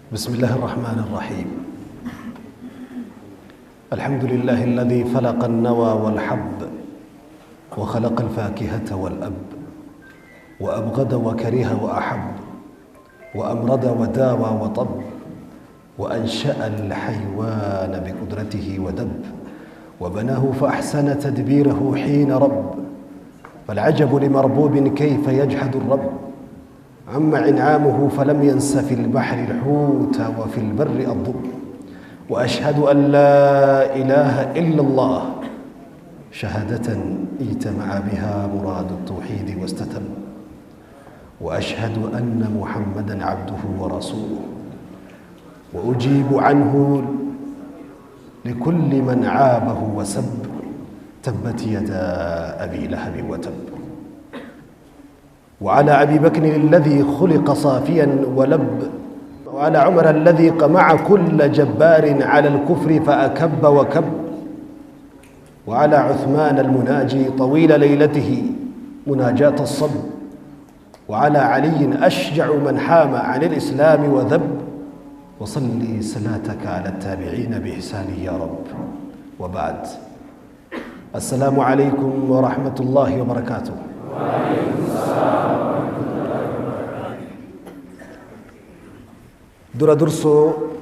بسم الله الرحمن الرحيم. الحمد لله الذي فلق النوى والحب وخلق الفاكهة والأب وأبغض وكره وأحب وأمرض وداوى وطب وأنشأ الحيوان بقدرته ودب وبناه فأحسن تدبيره حين رب. فالعجب لمربوب كيف يجحد الرب، عم إنعامه فلم ينس في البحر الحوت وفي البر الضب. وأشهد أن لا إله إلا الله شهادة اجتمع بها مراد التوحيد واستتم، وأشهد أن محمدا عبده ورسوله، وأجيب عنه لكل من عابه وسب. تبت يدا أبي لهب وتب. وعلى أبي بكر الذي خلق صافيا ولب، وعلى عمر الذي قمع كل جبار على الكفر فأكب وكب، وعلى عثمان المناجي طويل ليلته مناجاة الصب، وعلى علي أشجع من حام عن الإسلام وذب. وصلي صلاتك على التابعين بإحسان يا رب. وبعد، السلام عليكم ورحمة الله وبركاته. وعليكم السلام ورحمة الله وبركاته. Dura dursoo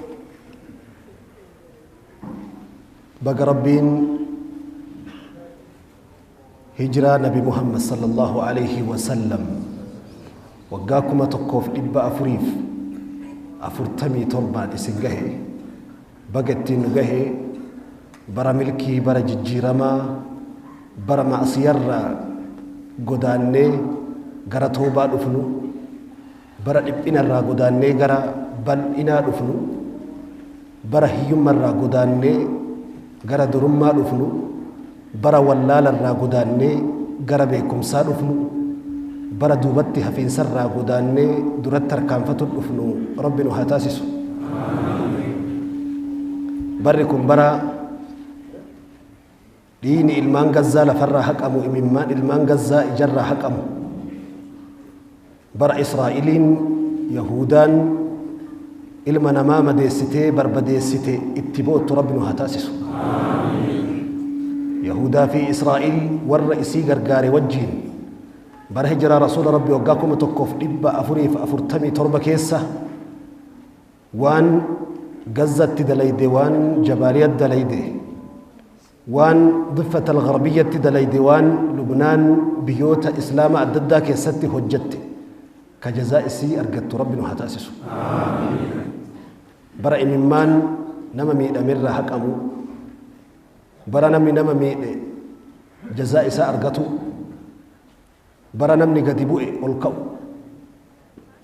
baga Rabbiin hijiraa Nabi Muhammad sallallahu alaihi wasallam waggaa 1447n isin gahe, baga ittiin nu gahe. Bara milkii, bara jijjiiramaa, bara ma'asiyarraa godaannee gara toobaa dhufnu, bara dhiphinarraa godaannee gara bal'inaa dhufnu, bara hiyyummarraa godaannee gara durummaa dhufnu, bara wallaalarraa godaannee gara beekumsaa dhufnu, bara duubatti hafiinsarraa godaannee duratti harkaanfatu dhufnu Rabbi nu haa taasisu. Barri kun bara dhiini ilmaan Gazzaa lafarraa haqamu, imimmaan ilmaan Gazzaa ijarraa haqamu, bara Israa'iliin Yahudaan ilma namaa madeessitee barbadeessite itti boottu Rabbi nu haa taasisu. Yahudaa fi Israa'il warra isii gargaare wajjiin bara hijiraa Rasuula Rabbi waggaa 1447 keessa waan Gazzatti dalayde, waan Jabaaliyatti dalayde, waan Diffata Algarbiyyatti dalayde, waan Lubnaan biyyoota Islaama adda addaa keessatti hojjette ka jazaa isii argattu Rabbi nu haa taasisu. Bara imimmaan nama miidhamerraa haqamu, bara namni nama miidhe jazaa isaa argatu, bara namni gadi bu'e ol ka'u,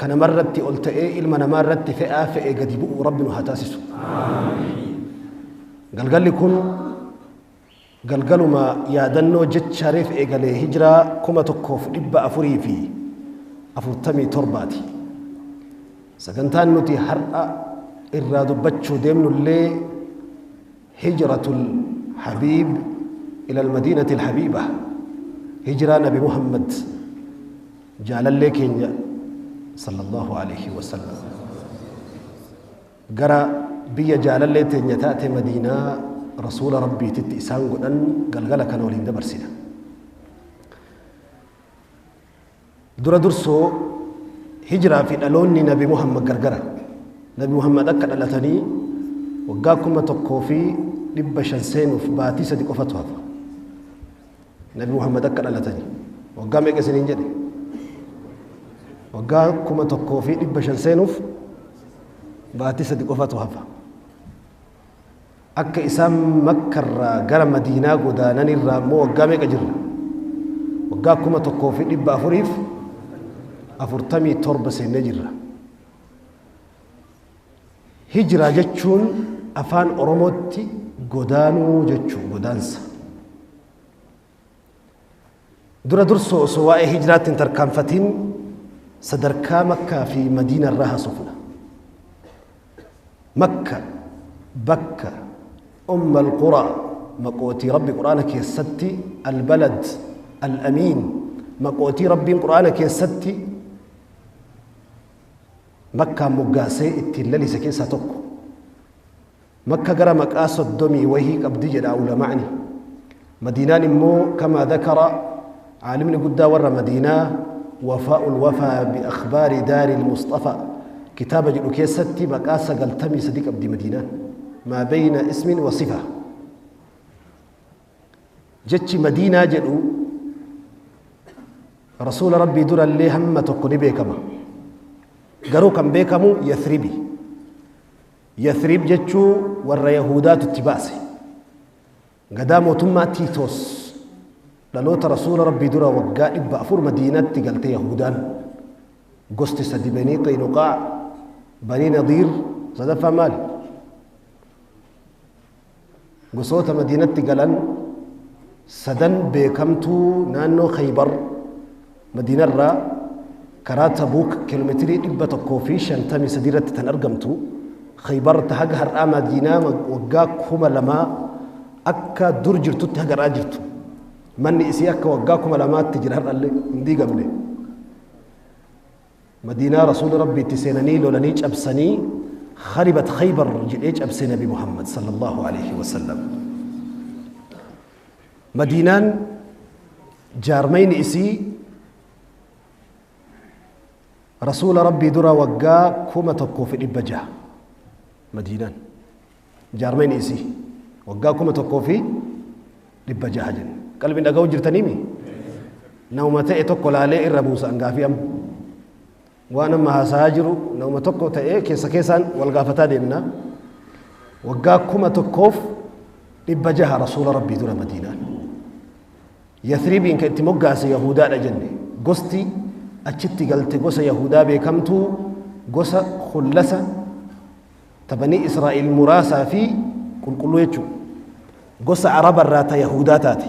ka namarratti ol ta'ee ilma namaarratti fe'aa fe'e gadi bu'u Rabbi nu haa taasisu. Galgalli kun galgaluma yaadannoo jecha reef eegalee hijiraa 1447ti. Sagantaan nuti har'a irraa dubbachuu deemnullee hijratul habiib ila almadiinati alhabiiba, hijiraa Nabi Muhammad jaalallee keenya sallallahu alaihi wasallam gara biyya jaalallee teenya taate Madiinaa Rasuula Rabbiititti isaan godhan galgala kana waliin dabarsina. Dura dursoo hijiraa fi dhaloonni Nabi Muhammad gargara. Nabi Muhammad akka dhalatanii waggaa 1500 seenuuf baatii 3 qofatu hafa. Nabi Muhammad akka dhalatanii waggaa meeqa isiniin jedhe? Waggaa 1500 seenuuf baatii 3 qofatu hafa. Akka isaan Makkarraa gara Madiinaa godaanan irraa immoo waggaa meeqa jirra? Waggaa 1447 seennee jirra. Hijiraa jechuun afaan Oromootti godaanuu jechuu, godaansa. Dura dursoo osoo waa'ee hijiraatti hin tarkaanfatiin sadarkaa Makkaa fi Madiina irraa haasofna. Makka bakka Umma al-Qura, maqootii Rabbi Quraana keessatti al-Balad al-Amiin, maqootii Rabbiin Quraana keessatti Makkaan moggaasee ittiin lalise keessaa tokko. Makka gara maqaa 30 wahii qabdi jedha ulama'ni. Madiinaan immoo kamaa dhakara caalimni guddaa warra Madiinaa Wafaa'ul Wafaa bi Akhbaari Daaril Musxafaa kitaaba jedhu keessatti maqaa 93 qabdi Madiinaan. Maa bayna ismin wa sifa. Jechi Madiinaa jedhu Rasuula Rabbii durallee hamma tokko ni beekama. Garuu kan beekamu Yathribi. Yathrib jechuu warra Yahudaatu itti baase. Gadaa mootummaa Tiitoos dhaloota Rasuula Rabbii dura waggaa 400 Madiinatti galte Yahudaan. Gosti sadi Banii Qaynuqaa, Banii Nadiir, sadaffaa maali? Gosoota Madiinatti galan sadan beekamtuu naannoo Khaybar Madiinarraa karaa Tabuuk kiiloomeetirii 153 irratti tan argamtu Khaybar ta haga har'aa Madiinaa waggaa 2000 akka dur jirtutti haga har'aa jirtu. Manni isii akka waggaa 2000tti jira har'allee hin diigamne. Madiinaa Rasuulli Rabbii itti seenanii lolanii cabsanii kharibat Khaybar jedhee cabse Nabi Muhammad sallallahu alaihi wasallam. Madiinaan jaarmayni isii Rasuula Rabbii dura waggaa 1600 Madiinaan jaarmayni isii waggaa 1600 jenna. Qalbiin dhaga'uu jirtaniimi? Nama ta'e tokko laalee irra buusa angaafii amma. Waan amma haasa'aa jiru nama tokko ta'ee keessa keessaan wal gaafataa deemna. Waggaa 1600 Rasuula Rabbii dura Madiinaan. Yathribiin kan itti moggaase Yahudaadha jenne. Gosti achitti galte gosa Yahudaa beekamtuu gosa Khullasa ta Banii Israa'il muraasaa fi qulqulluu jechuudha. Gosa Araba irraa ta Yahudaa taate.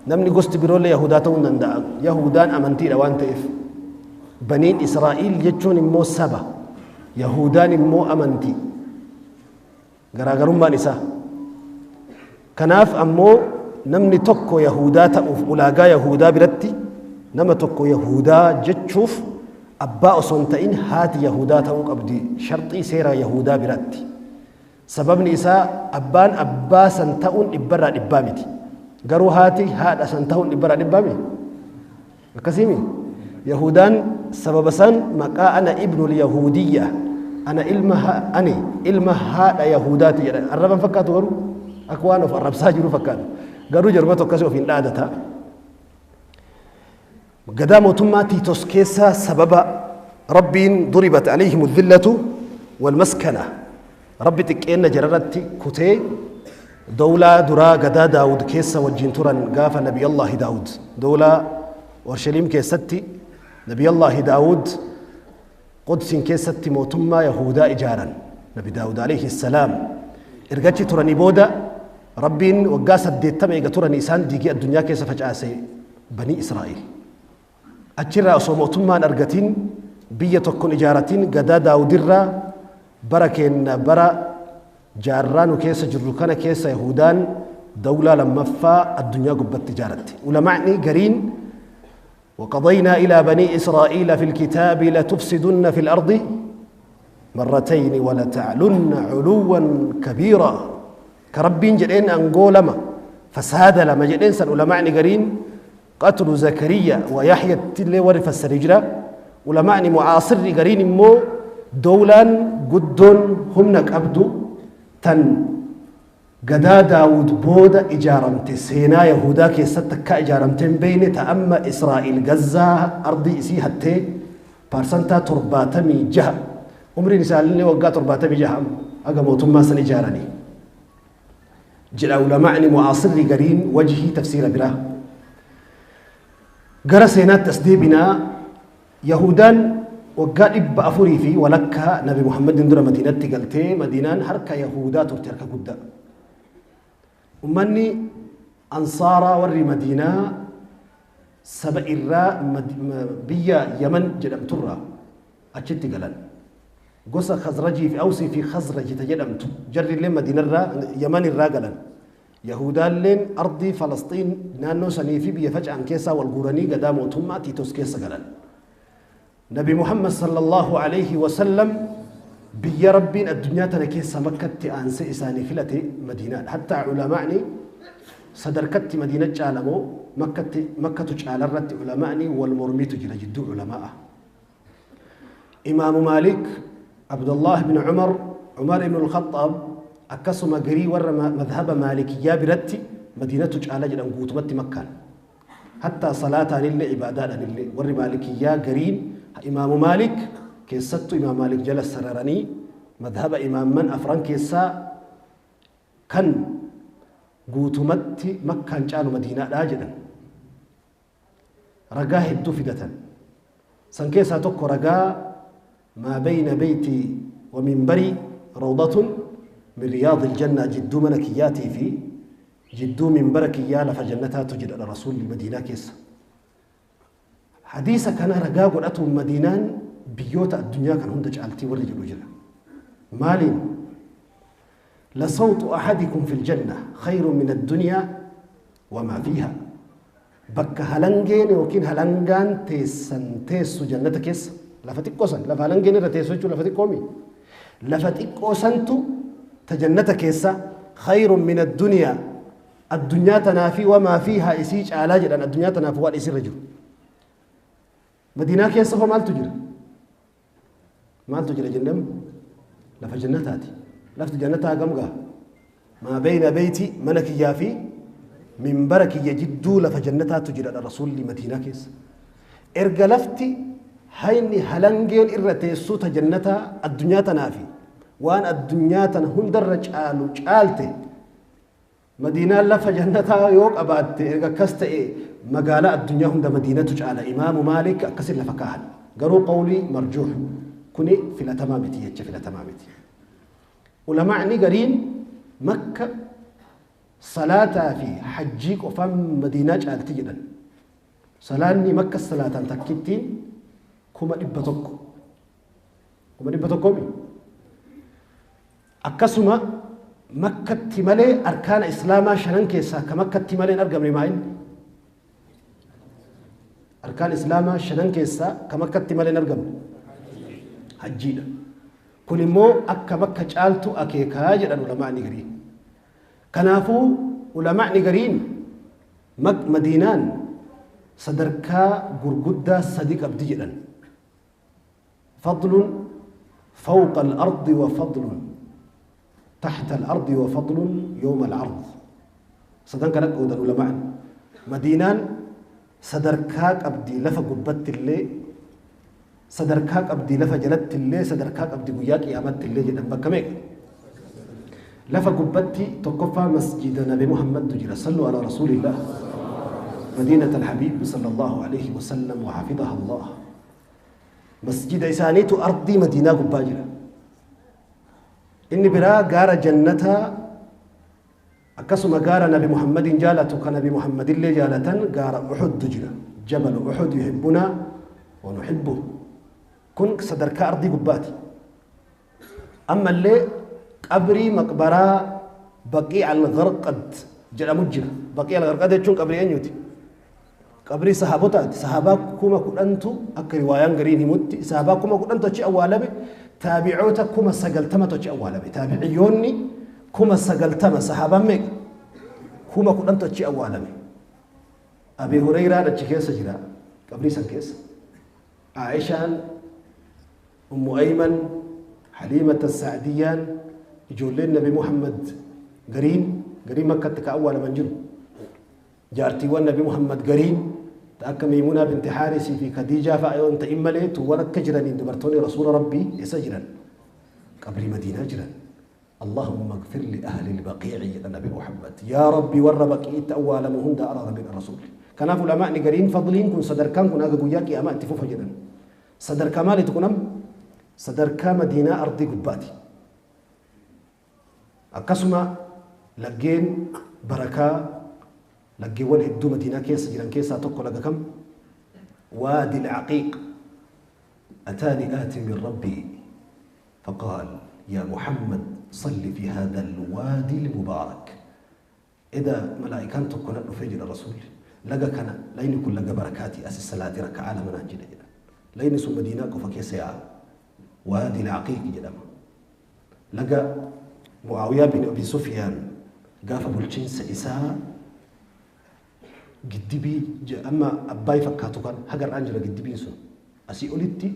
Namni gosti biroollee Yahudaa ta'uu hin danda'a. Yahudaan amantiidha waan ta'eef. Baniin Israa'il jechuun immoo saba. Yahudaan immoo amantii. Garaagarummaan isaa. Kanaaf ammoo namni tokko Yahudaa ta'uuf ulaagaa Yahudaa biratti nama tokko Yahudaa jechuuf abbaa osoo hin ta'in haati Yahudaa ta'uu qabdi sharxii seera Yahudaa biratti. Sababni isaa abbaan abbaa san ta'uun dhibbarraa dhibbaa miti. Garuu haati haadha san ta'uun dhibbarraa dhibbaa miti. Akkasiimi? Yahudaan sababa san maqaa ana ibnul Yahudiyya ana ilma ani ilma haadha Yahudaati jedhan. Arraban fakkaatu garuu akka waan of arrabsaa jiru fakkaata. Garuu jarumatu akkasii ofiin dhaadata. Gadaa mootummaa Tiitos keessa sababa Rabbiin duribat alayhimu dhillatu wal maskana Rabbi xiqqeenna jararratti kutee dowlaa duraa gadaa Daawud keessa wajjin turan gaafa Nabiyallaahi Daawud dowlaa Orshaliim keessatti Nabiyallaahi Daawud Qudsiin keessatti mootummaa Yahudaa ijaaran Nabi Daawud alayhi salaam erga achi turanii booda Rabbiin waggaa 80 eega turanii isaan diigee addunyaa keessa facaase Banii Israa'il. Achirraa osoo mootummaan argatin biyya tokkon ijaaratin gadaa Daawudirraa bara keenna bara jaarraa nu keessa jirru kana keessa Yahudaan dawlaa lammaffaa addunyaa gubbatti ijaaratte. Ulama'ni gariin وقضينا إلى بني إسرائيل في الكتاب لتفسدن في الأرض مرتين ولتعلن علوا كبيرا كربين جدين أنقو لما فساد لما جدين سن علماء قرين قتل زكريا ويحيى تلي ورف السرجرة علماء معاصر قرين مو دولان قدون هم أبدو تن Gadaa Daawud booda ijaaramte seenaa Yahuudaa keessatti akka ijaaramte hin beeyne ta amma Israa'iil Gazzaa ardii isii hattee paarsantaa 76 umriin isaanillee waggaa 76 amma haga mootummaa san ijaaranii jedha ulamaa'ni mu'aasirri gariin wajhii tafsiira biraa. Gara seenaatti as deebinaa Yahuudaan waggaa 400 fi walakkaa Nabi Muhammadin dura Madiinatti galtee Madiinaan harka Yahuudaa turte harka guddaa. Ummanni Ansaaraa warri Madiinaa saba irraa biyya Yaman jedhamturraa achitti galan. Gosa Khazrajii fi Awsii fi Khazraji ta jedhamtu jarrillee Madiinarraa Yaman irraa galan. Yahuudaalleen ardii Falasxiin naannoo sanii fi biyya faca'an keessaa wal guuranii gadaa mootummaa Tiitos keessa galan. Nabi Muhammad sallallahu alaihi wasallam Biyya Rabbiin addunyaa tana keessa Makkatti aansee isaanii filate Madiinaadha. Hattaa culamaa'ni sadarkatti Madiina caalamoo Makkatti Makkatu caalarratti culamaa'ni wal mormiitu jira jidduu culamaa'a. Imaamu Maalik, Abdullah ibn Umar, Umar ibn al-Khattaab akkasuma garii warra madhaba Maalikiyyaa biratti Madiinatu caala jedhan guutumatti Makkaan. Hattaa salaataanillee ibaadaadhaanillee warri Maalikiyyaa gariin Imaamu Maalik keessattuu Imaam Maalik jala sararanii madhaba imaamman afran keessaa kan guutumatti Makkaan caalu Madiinaadhaa jedhan. Ragaa hedduu fidatan. San keessaa tokko ragaa maa bayna beeyti wa minbarii rawdatun min riyaadil jannaa, jidduu mana kiyyaatii fi jidduu minbara kiyyaa lafa jannataatu jedha Rasuulli Madiinaa keessa. Hadiisa kana ragaa godhatuun Madiinaan biyyoota addunyaa kan hunda caaltii warri jedhu jira. Maaliin? لصوت أحدكم في الجنة خير من الدنيا وما فيها. Bakka halangeen yookiin halangaan teessan teessu jannata keessa lafa xiqqoo san, lafa halangeen irra teessu jechuun lafa xiqqoomi. Lafa xiqqoo santu ta jannata keessa خير من الدنيا, addunyaa tanaa fi وما فيها isii caalaa jedhan, addunyaa tanaaf waan isirra jiru. Madiinaa keessa hoo maaltu jira? Maaltu jira jennaan lafa jannataati. Lafti jannataa gam gaha? ما بين بيتي, mana kiyyaa fi minbara kiyya jidduu lafa jannataatu jira Rasuulli Madiinaa keessa. Erga lafti hayni halangeen irra teessuu ta jannataa addunyaa tanaa fi waan addunyaa tana hundarra caalu caalte, Madiinaan lafa jannataa yoo qabaatte, erga akkas ta'e magaalaa addunyaa hunda Madiinatu caala. Imaamu Maalik akkasin lafa kaahan. Garuu qawlii marjuux kuni filatamaa miti, jecha filatamaa miti. Ulamaa'ni gariin Makka salaataa fi hajjii qofaan Madiinaa caalti jedhan. Salaanni Makka salaataan takkittiin 100,000. 100,000mi? Akkasuma Makkatti malee arkaana Islaamaa shanan keessaa ka Makkatti malee hin argamne maa'in? Arkaan Islaamaa shanan keessaa ka Makkatti malee hin argamne hajjiidha. Kun immoo akka Makka caaltu akeekaa jedhan ulamaa'ni gariin. Kanaafuu ulamaa'ni gariin Madiinaan sadarkaa gurguddaa sadi qabdi jedhan. فضل فوق الأرض وفضل تحت الأرض وفضل يوم العرض. Sadan kana qoodan ulamaan. Madiinaan sadarkaa qabdi lafa gubbatti illee, sadarkaa qabdi lafa jalatti illee, sadarkaa qabdi guyyaa qiyaamatti illee jedhan. Bakka meeqa? Lafa gubbatti tokkoffaa masjida Nabi Muhammadtu jira. صلوا على رسول الله. مدينة الحبيب صلى الله عليه وسلم وحفظها الله. Masjida isaaniitu ardii Madiinaa gubbaa jira. Inni biraa gaara jannataa, akkasuma gaara Nabi Muhammadin jaalatu, ka Nabi Muhammadillee jaalatan, gaara Uxuddu jira. جبل أحد يحبنا ونحبه. Kun sadarkaa ardii gubbaati. Ammallee qabrii maqbaraa Baqiic al-Gharqad jedhamu jira. Baqiic al-Gharqad jechuun qabrii eenyuti? Qabrii sahaabotaati. Sahaabaa 10,000tu, akka riwaayaan gariin himutti, sahaabaa 10,000tu achi awwaalame. Taabicoota 90,000tu achi awwaalame. Taabiciyyoonni 90,000, sahaabaan meeqa? 10,000tu achi awwaalame. Abi Hurayraan achi keessa jira, qabrii san keessa. Aishaan, Ummu Ayman, Haliimata Sacdiyyaan, ijoolleen Nabi Muhammad gariin gariin Makkatti ka awwaalaman jiru. Jaartiiwwan Nabi Muhammad gariin ta akka Miimunaa binti Haarisii fi Khadiijaa fa'a yoo hin ta'in malee tuuwwan akka jiraniin dubartoonni Rasuula Rabbii eessa jiran? Qabrii Madiinaa jiran. اللهم اغفر لأهل البقيع jedha Nabi Muhammad. Yaa Rabbi, warra Baqiitti awwaalamu hunda araara jedha Rasuulli. Kanaaf ulamaa'ni gariin fadliin kun, sadarkaan kun haga guyyaa qiyaamaa itti fufa jedhan. Sadarkaa maaliitu kun amma? Sadarkaa Madiinaa ardii gubbaati. Akkasuma laggeen barakaa, laggeewwan hedduu Madiinaa keessa jiran keessaa tokko laga kam? وادي العقيق. أتاني آت من ربي فقال يا محمد صل في هذا الوادي المبارك. إذا ملائكان tokko na dhufee jira Rasuulli. Laga kana, layni kun laga barakaati, as salaati raka'aa lama naan jedhe jedha. Layni sun Madiinaa qofa keessa yaa'a. وادي العقيق jedhama. Laga Mu'aawiyaa bin Abi Sufyaan gaafa bulchiinsa isaa giddibii amma Abbaay fakkaatu kan hagar'aan jira. Giddibiin sun asii olitti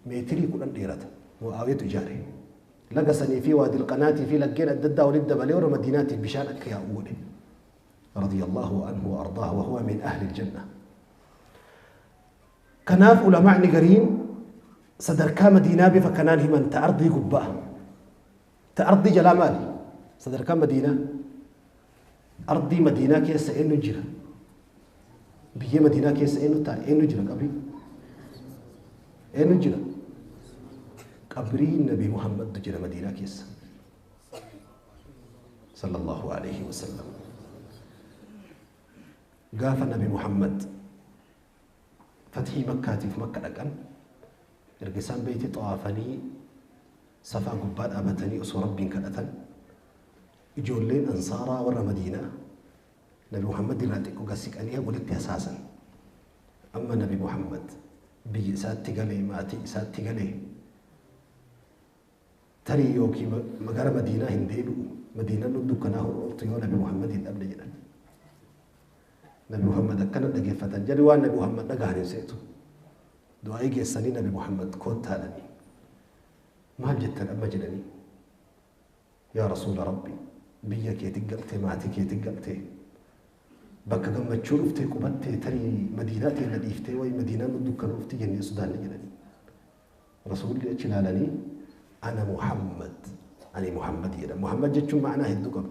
meetirii 10 dheerata. Mu'aawiyatu ijaare. Laga sanii fi Waadil Qanaatii fi laggeen adda addaa walitti dabalee warra Madiinaatiif bishaan akka yaa'u godhe. رضي الله عنه وأرضاه، وهو من أهل الجنة. Kanaaf ulamaa'ni gariin sadarkaa Madiinaa bifa kanaan himan. Ta ardii gubbaa, ta ardii jalaa maali sadarkaa Madiinaa? Ardii Madiinaa keessa eenyu jira? Biyya Madiinaa keessa eenyu taa'e? Eenyu jira? Qabrii eenyu jira? Qabrii Nabi Muhammadtu jira Madiinaa keessa، صلى الله عليه وسلم. Gaafa Nabi Muhammad fathii Makkaatiif Makka dhaqan, erga isaan beeyti xawaafanii Safaa gubbaa dhaabatanii osoo Rabbiin kadhatan, ijoolleen Ansaaraa warra Madiinaa Nabi Muhammad irraa xiqqoo gad siqanii walitti hasaasan. Amma Nabi Muhammad biyya isaatti galee, maatii isaatti galee, tarii yookiin magara Madiinaa hin deebi'u, Madiinaan nu dukkanaa ooltu yoo Nabi Muhammad hin dhabne jedhan. Nabi Muhammad akkana dhageeffatan. Jedhi waan Nabi Muhammad dhagahan hin seetu. Du'aa'ii geessanii Nabi Muhammad koottaadhanii. Maal jettan amma jedhanii? Yaa Rasuula Rabbi, biyya keetti galtee, maatii keetti galtee, bakka gammachuu dhuftee qubattee, tarii Madiinaa teenya dhiiftee wayi Madiinaan nu dukkana dhufti jennee sodaanne jedhanii. Rasuulli achi ilaalanii, "أنا Muhammad, ani Muhammad" jedha. Muhammad jechuun ma'anaa hedduu qaba.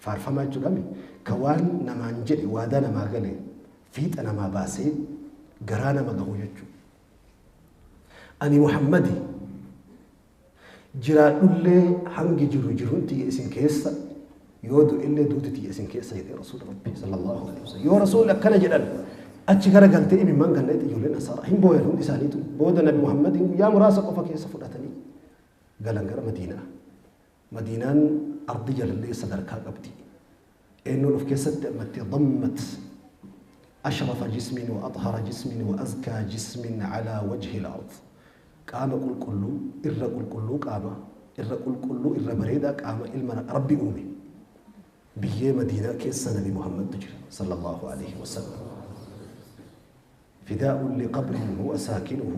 Faarfamaa jechuudhaami. Ka waan namaan jedhe, waadaa namaa gale fiixa namaa baasee garaa nama gahu jechuudha. Ani Muhammadi, jiraadhullee hangi jiru jiruun tiyya isin keessa, yoo du'illee duuti tiyya isin keessa jedhee Rasuula Rabbii صلى الله عليه وسلم. Yoo Rasuulli akkana jedhan achi gara galtee imimmaan ganna ijoolleen Ansaaraa hin booyan hundi isaaniitu. Booda Nabi Muhammadin guyyaa muraasa qofa keessa fudhatanii galan gara Madiinaa. Madiinaan ardi jalallee sadarkaa qabdi. Eenyuun of keessatti ammatti? ضمت أشرف جسم وأطهر جسم وأزكى جسم على وجه الأرض. Qaama qulqulluu irra qulqulluu, qaama irra qulqulluu, irra bareedaa qaama ilma Rabbi uume, biyyee Madiinaa keessa Nabi Muhammadtu jira، صلى الله عليه وسلم. فداء لقبر هو ساكنه.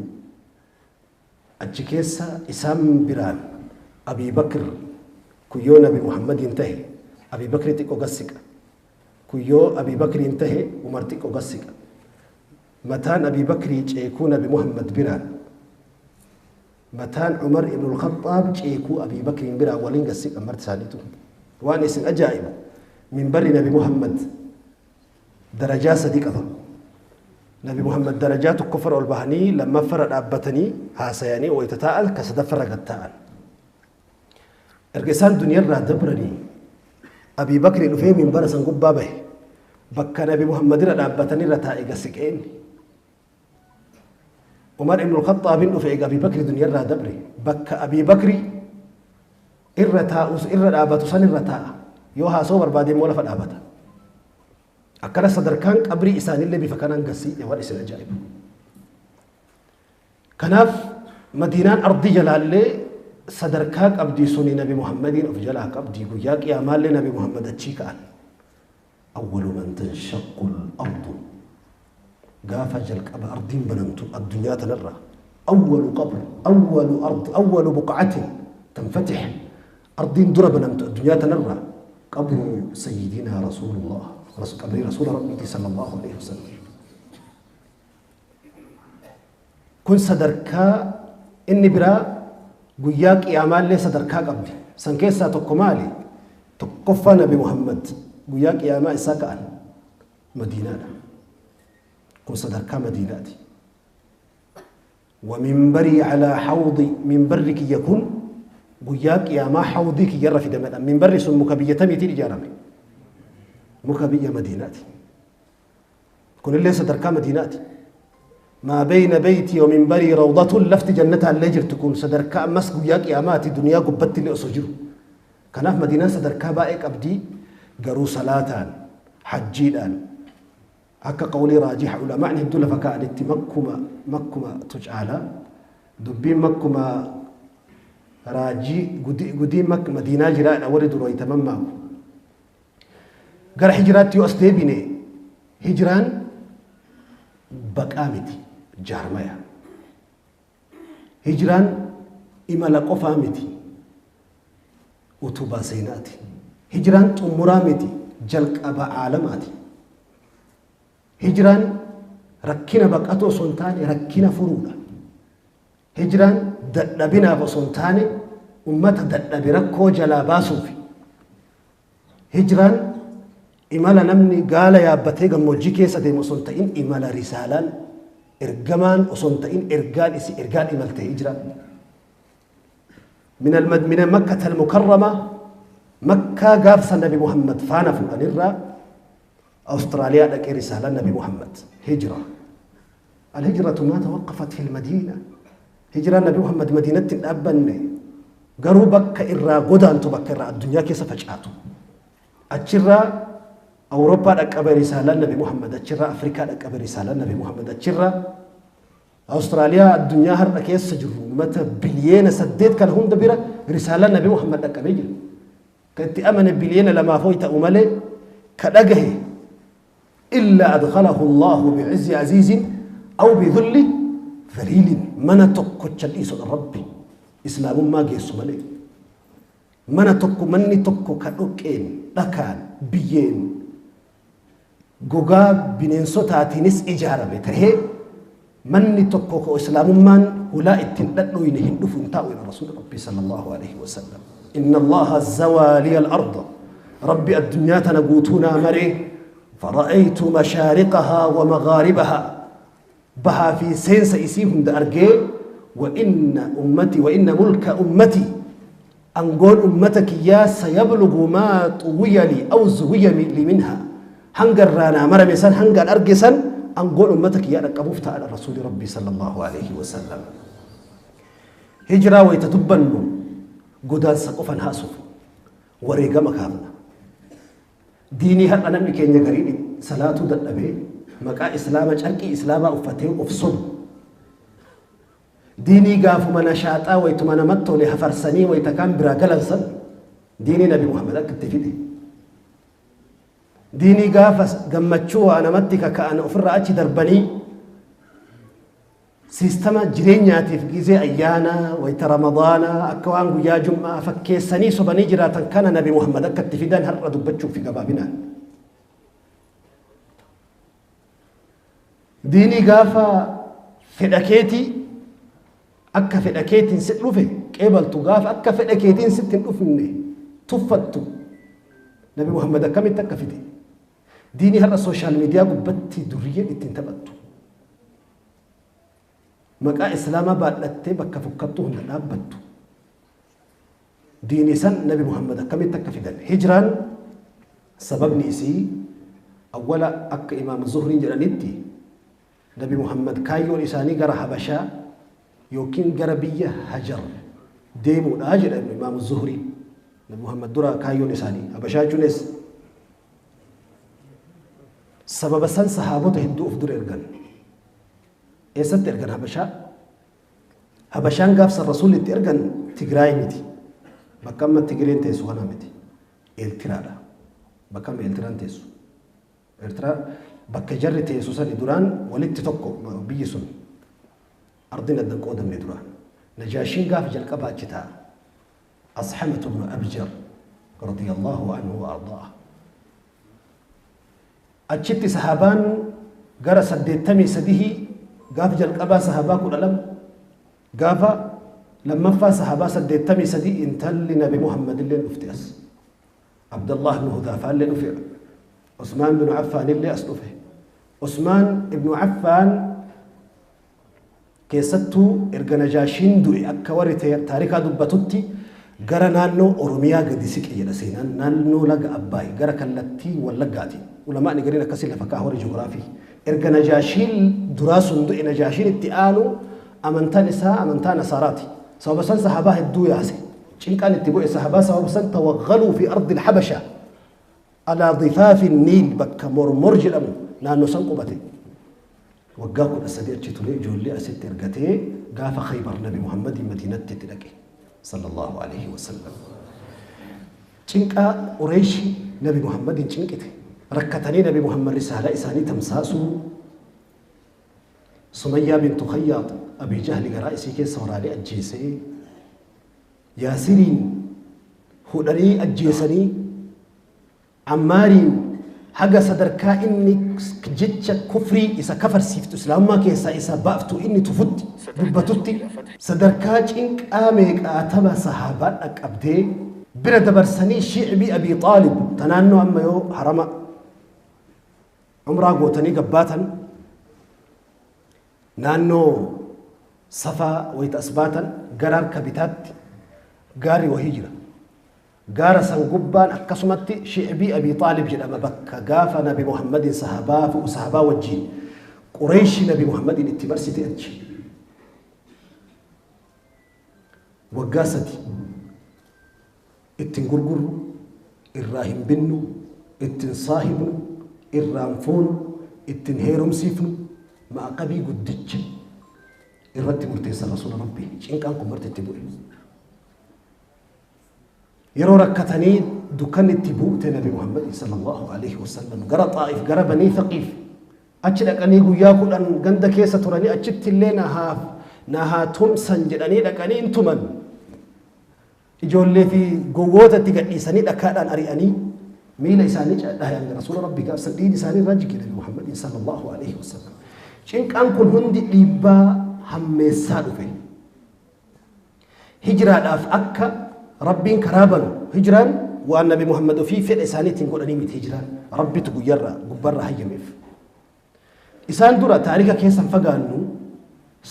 Achi keessa isaan biraan Abii Bakr kuyyoo Nabi Muhammadin tahe Abii Bakri xiqqoo gassiqa, kuyyoo Abii Bakriin tahe Umar xiqqoo gassiqa. Mataan Abii Bakrii ceekuu Nabi Muhammad biraan, mataan Umar ibn al-Khattaab ceekuu Abii Bakriin biraan waliin gassiqa marti isaaniitu. Waan isin ajaa'ibu, minbarri Nabi Muhammad darajaa sadi qaba. Nabi Muhammad darajaa tokkoffarra ol bahanii, lammaffarra dhaabbatanii haasayanii wayita taa'an, ka sadaffarra gad taa'an. Erga isaan duniyarraa dabranii Abii Bakri dhufee minbara san gubbaa bahe, bakka Nabi Muhammadirra dhaabbatanirra taa'e gasiqeen. Umar ibn al-Khattaabin dhufe eega Abii Bakri duniyarraa dabre, bakka Abii Bakri irra taa'us, irra dhaabatu san irra taa'a. Yoo haasoo barbaade immoo lafa dhaabata. Akkana sadarkaan qabrii isaanillee bifa kanaan gasiidhe. Waan isin ajaa'ibu. Kanaaf Madiinaan ardii jalaallee sadarkaa qabdii suni Nabi Muhammadiin of jalaa qabdii. Guyyaa qiyaamaallee Nabi Muhammad achii ka'an. أول من تنشق الأرض, gaafa jalqaba ardiin banamtu addunyaa tanarra, أول قبر، أول أرض، أول بقعة تنفتح, ardiin dura banamtu addunyaa tanarra قبر سيدنا رسول الله, qabrii Rasuula Rabbiiti صلى الله عليه وسلم. Kun sadarkaa inni biraa. Guyyaa qiyaamaallee sadarkaa qabdi. San keessaa tokko maali? Tokkoffaa Nabi Muhammad guyyaa qiyaamaa isaa ka'an Madiinaadha. Kun sadarkaa Madiinaati. ومنبري على حوضي, minbarri kiyya kun guyyaa qiyaamaa hawdii kiyyarra fidamedha. Minbarri sun muka biyya tamiitiin ijaarame? Muka biyya Madiinaati. Kunillee sadarkaa Madiinaati. ما بين بيتي ومنبري روضة, lafti jannataa illee jirtu. Kun sadarkaa ammas guyyaa qiyaamaati, duniyaa gubbatti illee osoo jiru. Kanaaf Madiinaan sadarkaa baay'ee qabdii. Garuu salaataan, hajjiidhaan, akka qawlii raajiha ulamaan hedduu lafa kaa'anitti makkuma tu caala. Dubbiin makkuma. Raajii gudii Madiinaa jiraadha warri dura wayita mammaaku. Gara hijiraatti yoo as deebine, hijiraan baqaa miti, jaarmaya. Hijiraan imala qofaa miti, utubaa seenaati. Hijiraan xumuraa miti, jalqaba aalamaati. Hijiraan rakkina baqatu osoo hin taane rakkina furuudha. Hijraan dadhabinaaf osoo hin taane ummata dadhabe rakkoo jalaa baasuufi. Hijraan imala namni gaala yaabbatee gammoojjii keessa deemu osoo hin ta'in imala risaalaan ergamaan osoo hin ta'in ergaan isi ergaan imalte hijraan. من المد من مكة المكرمة، مكة gaafsa Nabi Muhammad faana fuudhanirraa Awustiraaliyaa dhaqee risaalaan Nabi Muhammad. Hijra. الهجرة ما توقفت في المدينة. Hijraan Nabi Muhammad Madiinatti hin dhaabbanne. Garuu bakka irraa godaantu, bakka irraa addunyaa keessa facaatu. Achirraa Awurooppaa dhaqqabe risaalaan Nabi Muhammad, achirraa Afrikaa dhaqqabe risaalaan Nabi Muhammad, achirraa Awustiraaliyaa, addunyaa har'a keessa jirru uummata biliyeena 8 kana hunda bira risaalaan Nabi Muhammad dhaqqabee jira. Kan itti amane biliyeena 2f hoy ta'u malee ka dhagahe إلا أدخله الله بعز عزيز أو بذل ذليل. Mana tokkocha dhiisu Rabbi islaamummaa geessu malee mana tokko, manni tokko ka dhoqqeen, dhakaan, biyyeen, gogaa bineensotaatiinis ijaarame tahee manni tokko ka islaamummaan hulaa ittiin dhadhooyne hin dhufu, hin taa'u ila rasuula Rabbii صلى الله عليه وسلم. إن الله زوى لي الأرض، Rabbi addunyaa tana guutuu naa maree، فرأيت مشارقها ومغاربها، bahaa fi seensa isii hunda argee، وإن أمتي وإن ملك أمتي، angoon ummata kiyyaa، سيبلغ ما طوي لي أو زوي لي منها، hanga irraa naa marame san, hangaan arge san angoon ummata kiyyaa dhaqqabuuf ta'a rasuuli Rabbii صلى الله عليه وسلم. Hijiraa wayita dubbannu godaansa qofan haasufu, wareegama kaafna. Diinii har'a namni keenya gariin salaatuu dadhabee maqaa islaama, carqii islaamaa uffatee of sobu, diinii gaafuma nashaaxaa wayituma namatti tole hafarsanii wayita kaan biraa galan san, diinii Nabi Muhammad akka itti fide, diinii gaafa gammachuu waa namatti kaka'an ofirraa achi darbanii siistama jireenyaatiif gizee ayyaanaa wayita Ramadaanaa akka waan guyyaa Jum'aa fakkeessanii sobanii jiraatan kana Nabi Muhammad akka itti fidan har'a dubbachuuf gabaabinaan. Diinii gaafa fedha keetii akka fedha keetiin si dhufe qeebaltu, gaafa akka fedha keetiin sitti hin dhufne tuffattu, Nabi Muhammad akkamitti akka fide, diinii har'a social media gubbatti duriyyeen ittiin taphattu maqaa islaamaa baadhattee bakka fokkattuu hunda dhaabbattu, diinii san Nabi Muhammad akkamitti akka fidan. Hijraan sababni isii awwala akka Imaam Zuhriin jedhanitti Nabi Muhammad kaayyoon isaanii gara Habashaa yookiin gara biyya Hajar deemuudha jedha Imaam Zuhriin. Nabi Muhammad dura kaayyoon isaanii Habashaa jechuunis sababa san sahaabota hedduu of dura ergan. Eessatti ergan Habashaa? Habashaan gaafsan rasuulli itti ergan Tigraay miti. Bakka amma Tigreen teessu kana miti. Eeltiraadha. Bakka amma Eeltiraan teessu. Eertiraa bakka jarri teessu sani duraan walitti tokko biyyi sun. Ardiin addan qoodamne duraan. Najaashiin gaafa jalqaba achi taa'a. Ashamatu ibnu Abjar رضي الله عنه وأرضاه. Achitti sahabaan gara 83, gaafa jalqabaa sahabaa 12, gaafa lammaffaa sahabaa 83, intalli Nabi Muhammad illee dhufte as. Abdallah ibn Hudaafaa illee dhufe. Usmaan bin Affaan illee as dhufe. Usmaan ibn Affaan keessattuu erga Najaashiin du'e akka warri taarikaa dubbatutti gara naannoo Oromiyaa gadi siqe jedha seenaan, naannoo laga Abbaay gara kallattii Wallaggaati. Ulamaani gariin akkasii lafa ka'a warri ji'oogiraafii. Erga Najaashiin duraa sun du'e, Najaashiin itti aanu amantaan isaa amantaa Nasaaraati. Sababa san sahabaa hedduu yaase. Cinqaan itti bu'e sahabaa. Sababa san توغلوا في أرض الحبشة على ضفاف النيل، bakka Mormor jedhamu naannoo san qubate. Waggaa 13 achi ture, ijoollee asitti ergatee gaafa Khaybar Nabi Muhammadii Madiinatti itti dhaqe. Sallallahu alaihi wasallam. Cinqaa Qureeshii Nabi Muhammadiin cinqite. Rakkatanii Nabi Muhammad risaalaa isaanii tamsaasuu Sumayyaa bintu Khayyaat Abii Jahli garaa isii keessa waraanee ajjeesee Yaasiriin hudhanii ajjeesanii Ammaariin haga sadarkaa inni jecha kufrii isa kafarsiiftu islaamummaa keessaa isa baaftu inni tufutti dubbatutti sadarkaa cinqaa meeqaatama sahaabaan dhaqqabdee bira dabarsanii shi'bii Abii Xaalib ta naannoo amma yoo harama umraa gootanii gabbaatan naannoo safaa wayita as baatan gara harka bitaatti gaarri wahii jira. Gaara san gubbaan akkasumatti Shi'bii Abii Xaalib jedhama bakka gaafa Nabi Muhammadiin sahabaa sahabaa wajjiin Qureeshii Nabi Muhammadiin itti marsite achi. Waggaa 3 itti hin gurgurru, irraa hin binnu, itti hin saahibnu, irraa hin fuunu, itti hin heerumsiifnu, ma'aqabii guddicha irratti murteessan Rasuula Rabbii. Cinqaan kun marti itti bu'e. Yeroo rakkatanii dukkanni itti buute Nabi Muhammad sallallahu alaihi wasallam gara Xaa'if gara Banii Thaqiif achi dhaqanii guyyaa 10 ganda keessa turanii achitti illee na haa tumsan jedhanii dhaqanii hin tuman. Ijoollee fi gowwoota itti gadhiisanii dhakaadhaan ari'anii miila isaanii dhayan Rasuula Rabbii gaafsan dhiigni isaanii irraa jige Nabi Muhammad sallallahu alaihi wasallam. Cinqaan kun hundi dhiibbaa hammeessaa dhufe. Hijraadhaaf akka Rabbiin karaa banu hijraan waan Nabi Muhammad ofii fedha isaaniitiin godhanii miti hijraan Rabbitu guyyarraa gubbarraa hayyameef. Isaan dura taarika keessa hin fagaannu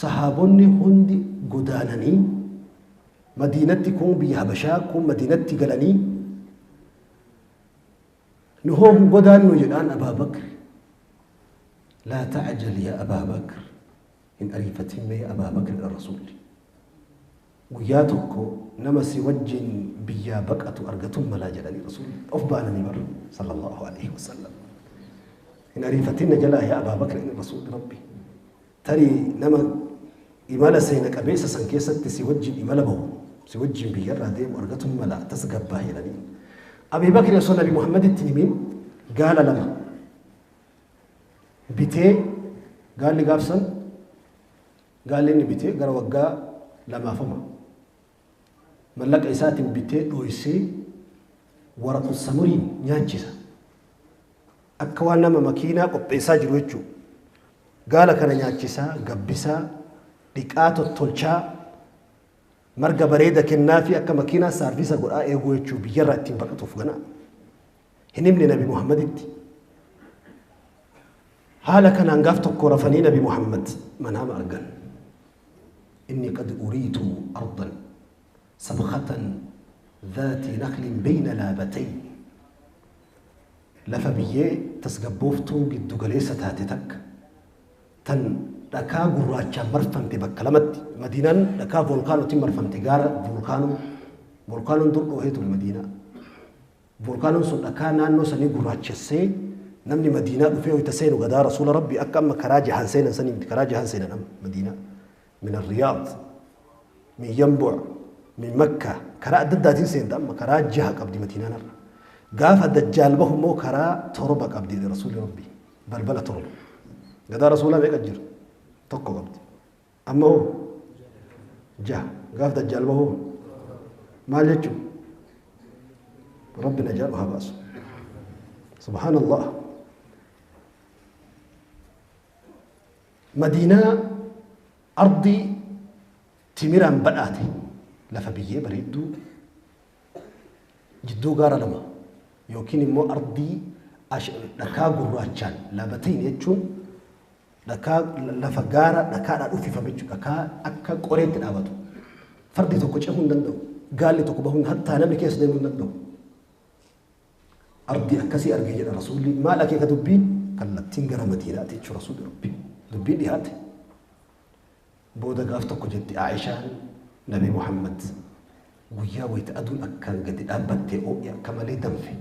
sahaabonni hundi godaananii Madiinatti kuun biyya Habashaa kuun Madiinatti galanii nu hoo hin godaannu jedhaan Abaa Bakr. Laa ta'jal yaa Abaa Bakr. Hin ariifatin mee Abaa Bakr dha Rasuulli. Guyyaa tokko nama si wajjin biyyaa baqatu argatun malaa jedhanii Rasuulli of baananii bar sallallahu alaihi wasallam. Hin ariifatin na jalaa yaa Abaa Bakr inni Rasuulli Rabbi. Tarii nama imala seena qabeessa san keessatti si wajjin imala bahu si wajjin biyyarraa deemu argatun mala tasgabbaa jedhanii. Abii Bakri osoo Nabi Muhammaditti hin himin gaala lama bitee gaalli gaafsan gaalli inni bitee gara waggaa lamaafama mallaqa isaatiin bitee dhooysee waraqu samuriin nyaachisa akka waan nama makiinaa qopheessaa jiru jechuu gaala kana nyaachisaa gabbisaa dhiqaa tottolchaa marga bareeda kennaa fi akka makiinaa saarvisa godhaa eeguu jechuu biyyarraa ittiin baqatuuf ganaa hin himne Nabi Muhammaditti. Haala kanaan gaaf tokko rafanii Nabi Muhammad manaama argan. Inni qad uriitu ardan sabkhatan dhaati naklin bayna laabatayn. Lafa biyyee tasgabbooftuu giddu galeessa taate takka tan dhakaa gurraachaan marfamte bakka lamatti. Madiinaan dhakaa voolkaanootiin marfamte gaara voolkaanoo. Voolkaanoon dur dhoohee ture Madiinaa. Voolkaanoon sun dhakaa naannoo sanii gurraachessee namni Madiinaa dhufee wayita seenu gadaa Rasuula Rabbii akka amma karaa jahan seenan sanii miti karaa jahan seenan amma Madiinaa min Riyaad min Yanbu' min Makka karaa adda addaatiin seenta amma karaa jaha qabdi Madiinaan har'a. Gaafa Dajjaal bahu immoo karaa torba qabdi jedhe Rasuulli Rabbii balbala torba. Gadaa Rasuulaa meeqa jira? Tokko qabdi. Amma hoo? Jaha. Gaaf Dajjaal bahu hoo? Maal jechuun? Rabbi najaa nu haa baasu. Subhaanallah. Madiinaa ardii timiraan badhaate lafa biyyee bareedduu jidduu gaara lama yookiin immoo ardii dhakaa gurraachaan labatain jechuun Dhakaa lafa gaara dhakaadhaan uffifame jechuudha. Dhakaa akka qoreetti dhaabatu. Fardi tokko cehuu hin danda'u. Gaalli tokko bahuu hattaa namni keessa deemuu hin danda'u. Ardii akkasii arge jedha Rasuulli. Maal akeeka dubbiin? Kallattiin gara Madiinaati jechuudha Rasuulli Rabbi. Dubbiin dhiyaate. Booda gaaf tokko jetti Aayishaan Nabi Muhammad guyyaa wayita aduun akkaan gadi dhaabbattee oo'e akka malee danfe.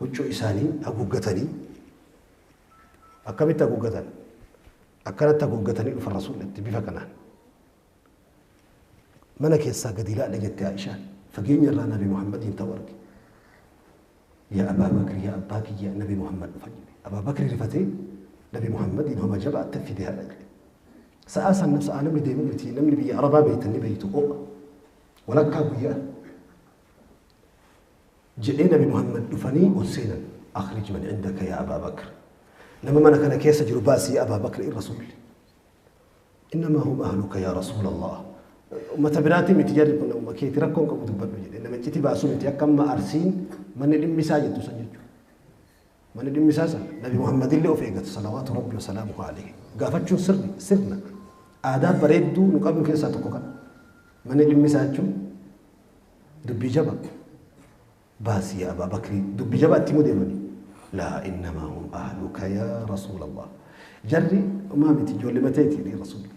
Huccuu isaanii haguuggatanii Akkamitti haguuggatan? Akkanatti haguuggatanii dhufan Rasuullitti bifa kanaan. Mana keessaa gadi ilaale jette Aishaan. Fageenya irraa Nabi Muhammadiin ta'u arge. Yaa Abaa Bakri, yaa abbaa kiyya, Nabi Muhammad dhufan jedhe. Abaa Bakri rifatee Nabi Muhammadiin homa jabaatti fide haadha jedhe. Sa'aa san sa'aa namni deemu miti, namni biyya Arabaa beektan ni beektu, ho'a. Walakkaa guyyaa. Jedhee Nabi Muhammad dhufanii ol seenan. Akhrij man indaka yaa Abaa Bakr. Nama mana kana keessa jiru baasi yaa Abaa Bakr rasuulli. Innamaa hum ahluka yaa Rasuula Allah. Ummata biraatii miti, jarri kun ummata keeti, rakkoon qabu, dubbadhu jedhe. Nama iccitii baasuu miti, akka amma Arsiin manni dhimmisaa jettu san jechuudha. Manni dhimmisaa san Nabi Muhammad illee of eegatu, salawaatu Rabbi wa salaamuhu alayhi. Gaafachuun sirri sirna aadaa bareedduu nu qabnu keessaa tokko kana. Manni dhimmisaa jechuun dubbii jaba. Baasii yaa Abaa Bakrii, dubbii jabaa itti himuu deemanii. Laa, innamaa hum ahluka yaa Rasuula Allah. Jarri homaa miti, ijoollee mateeti jedhee Rasuulli.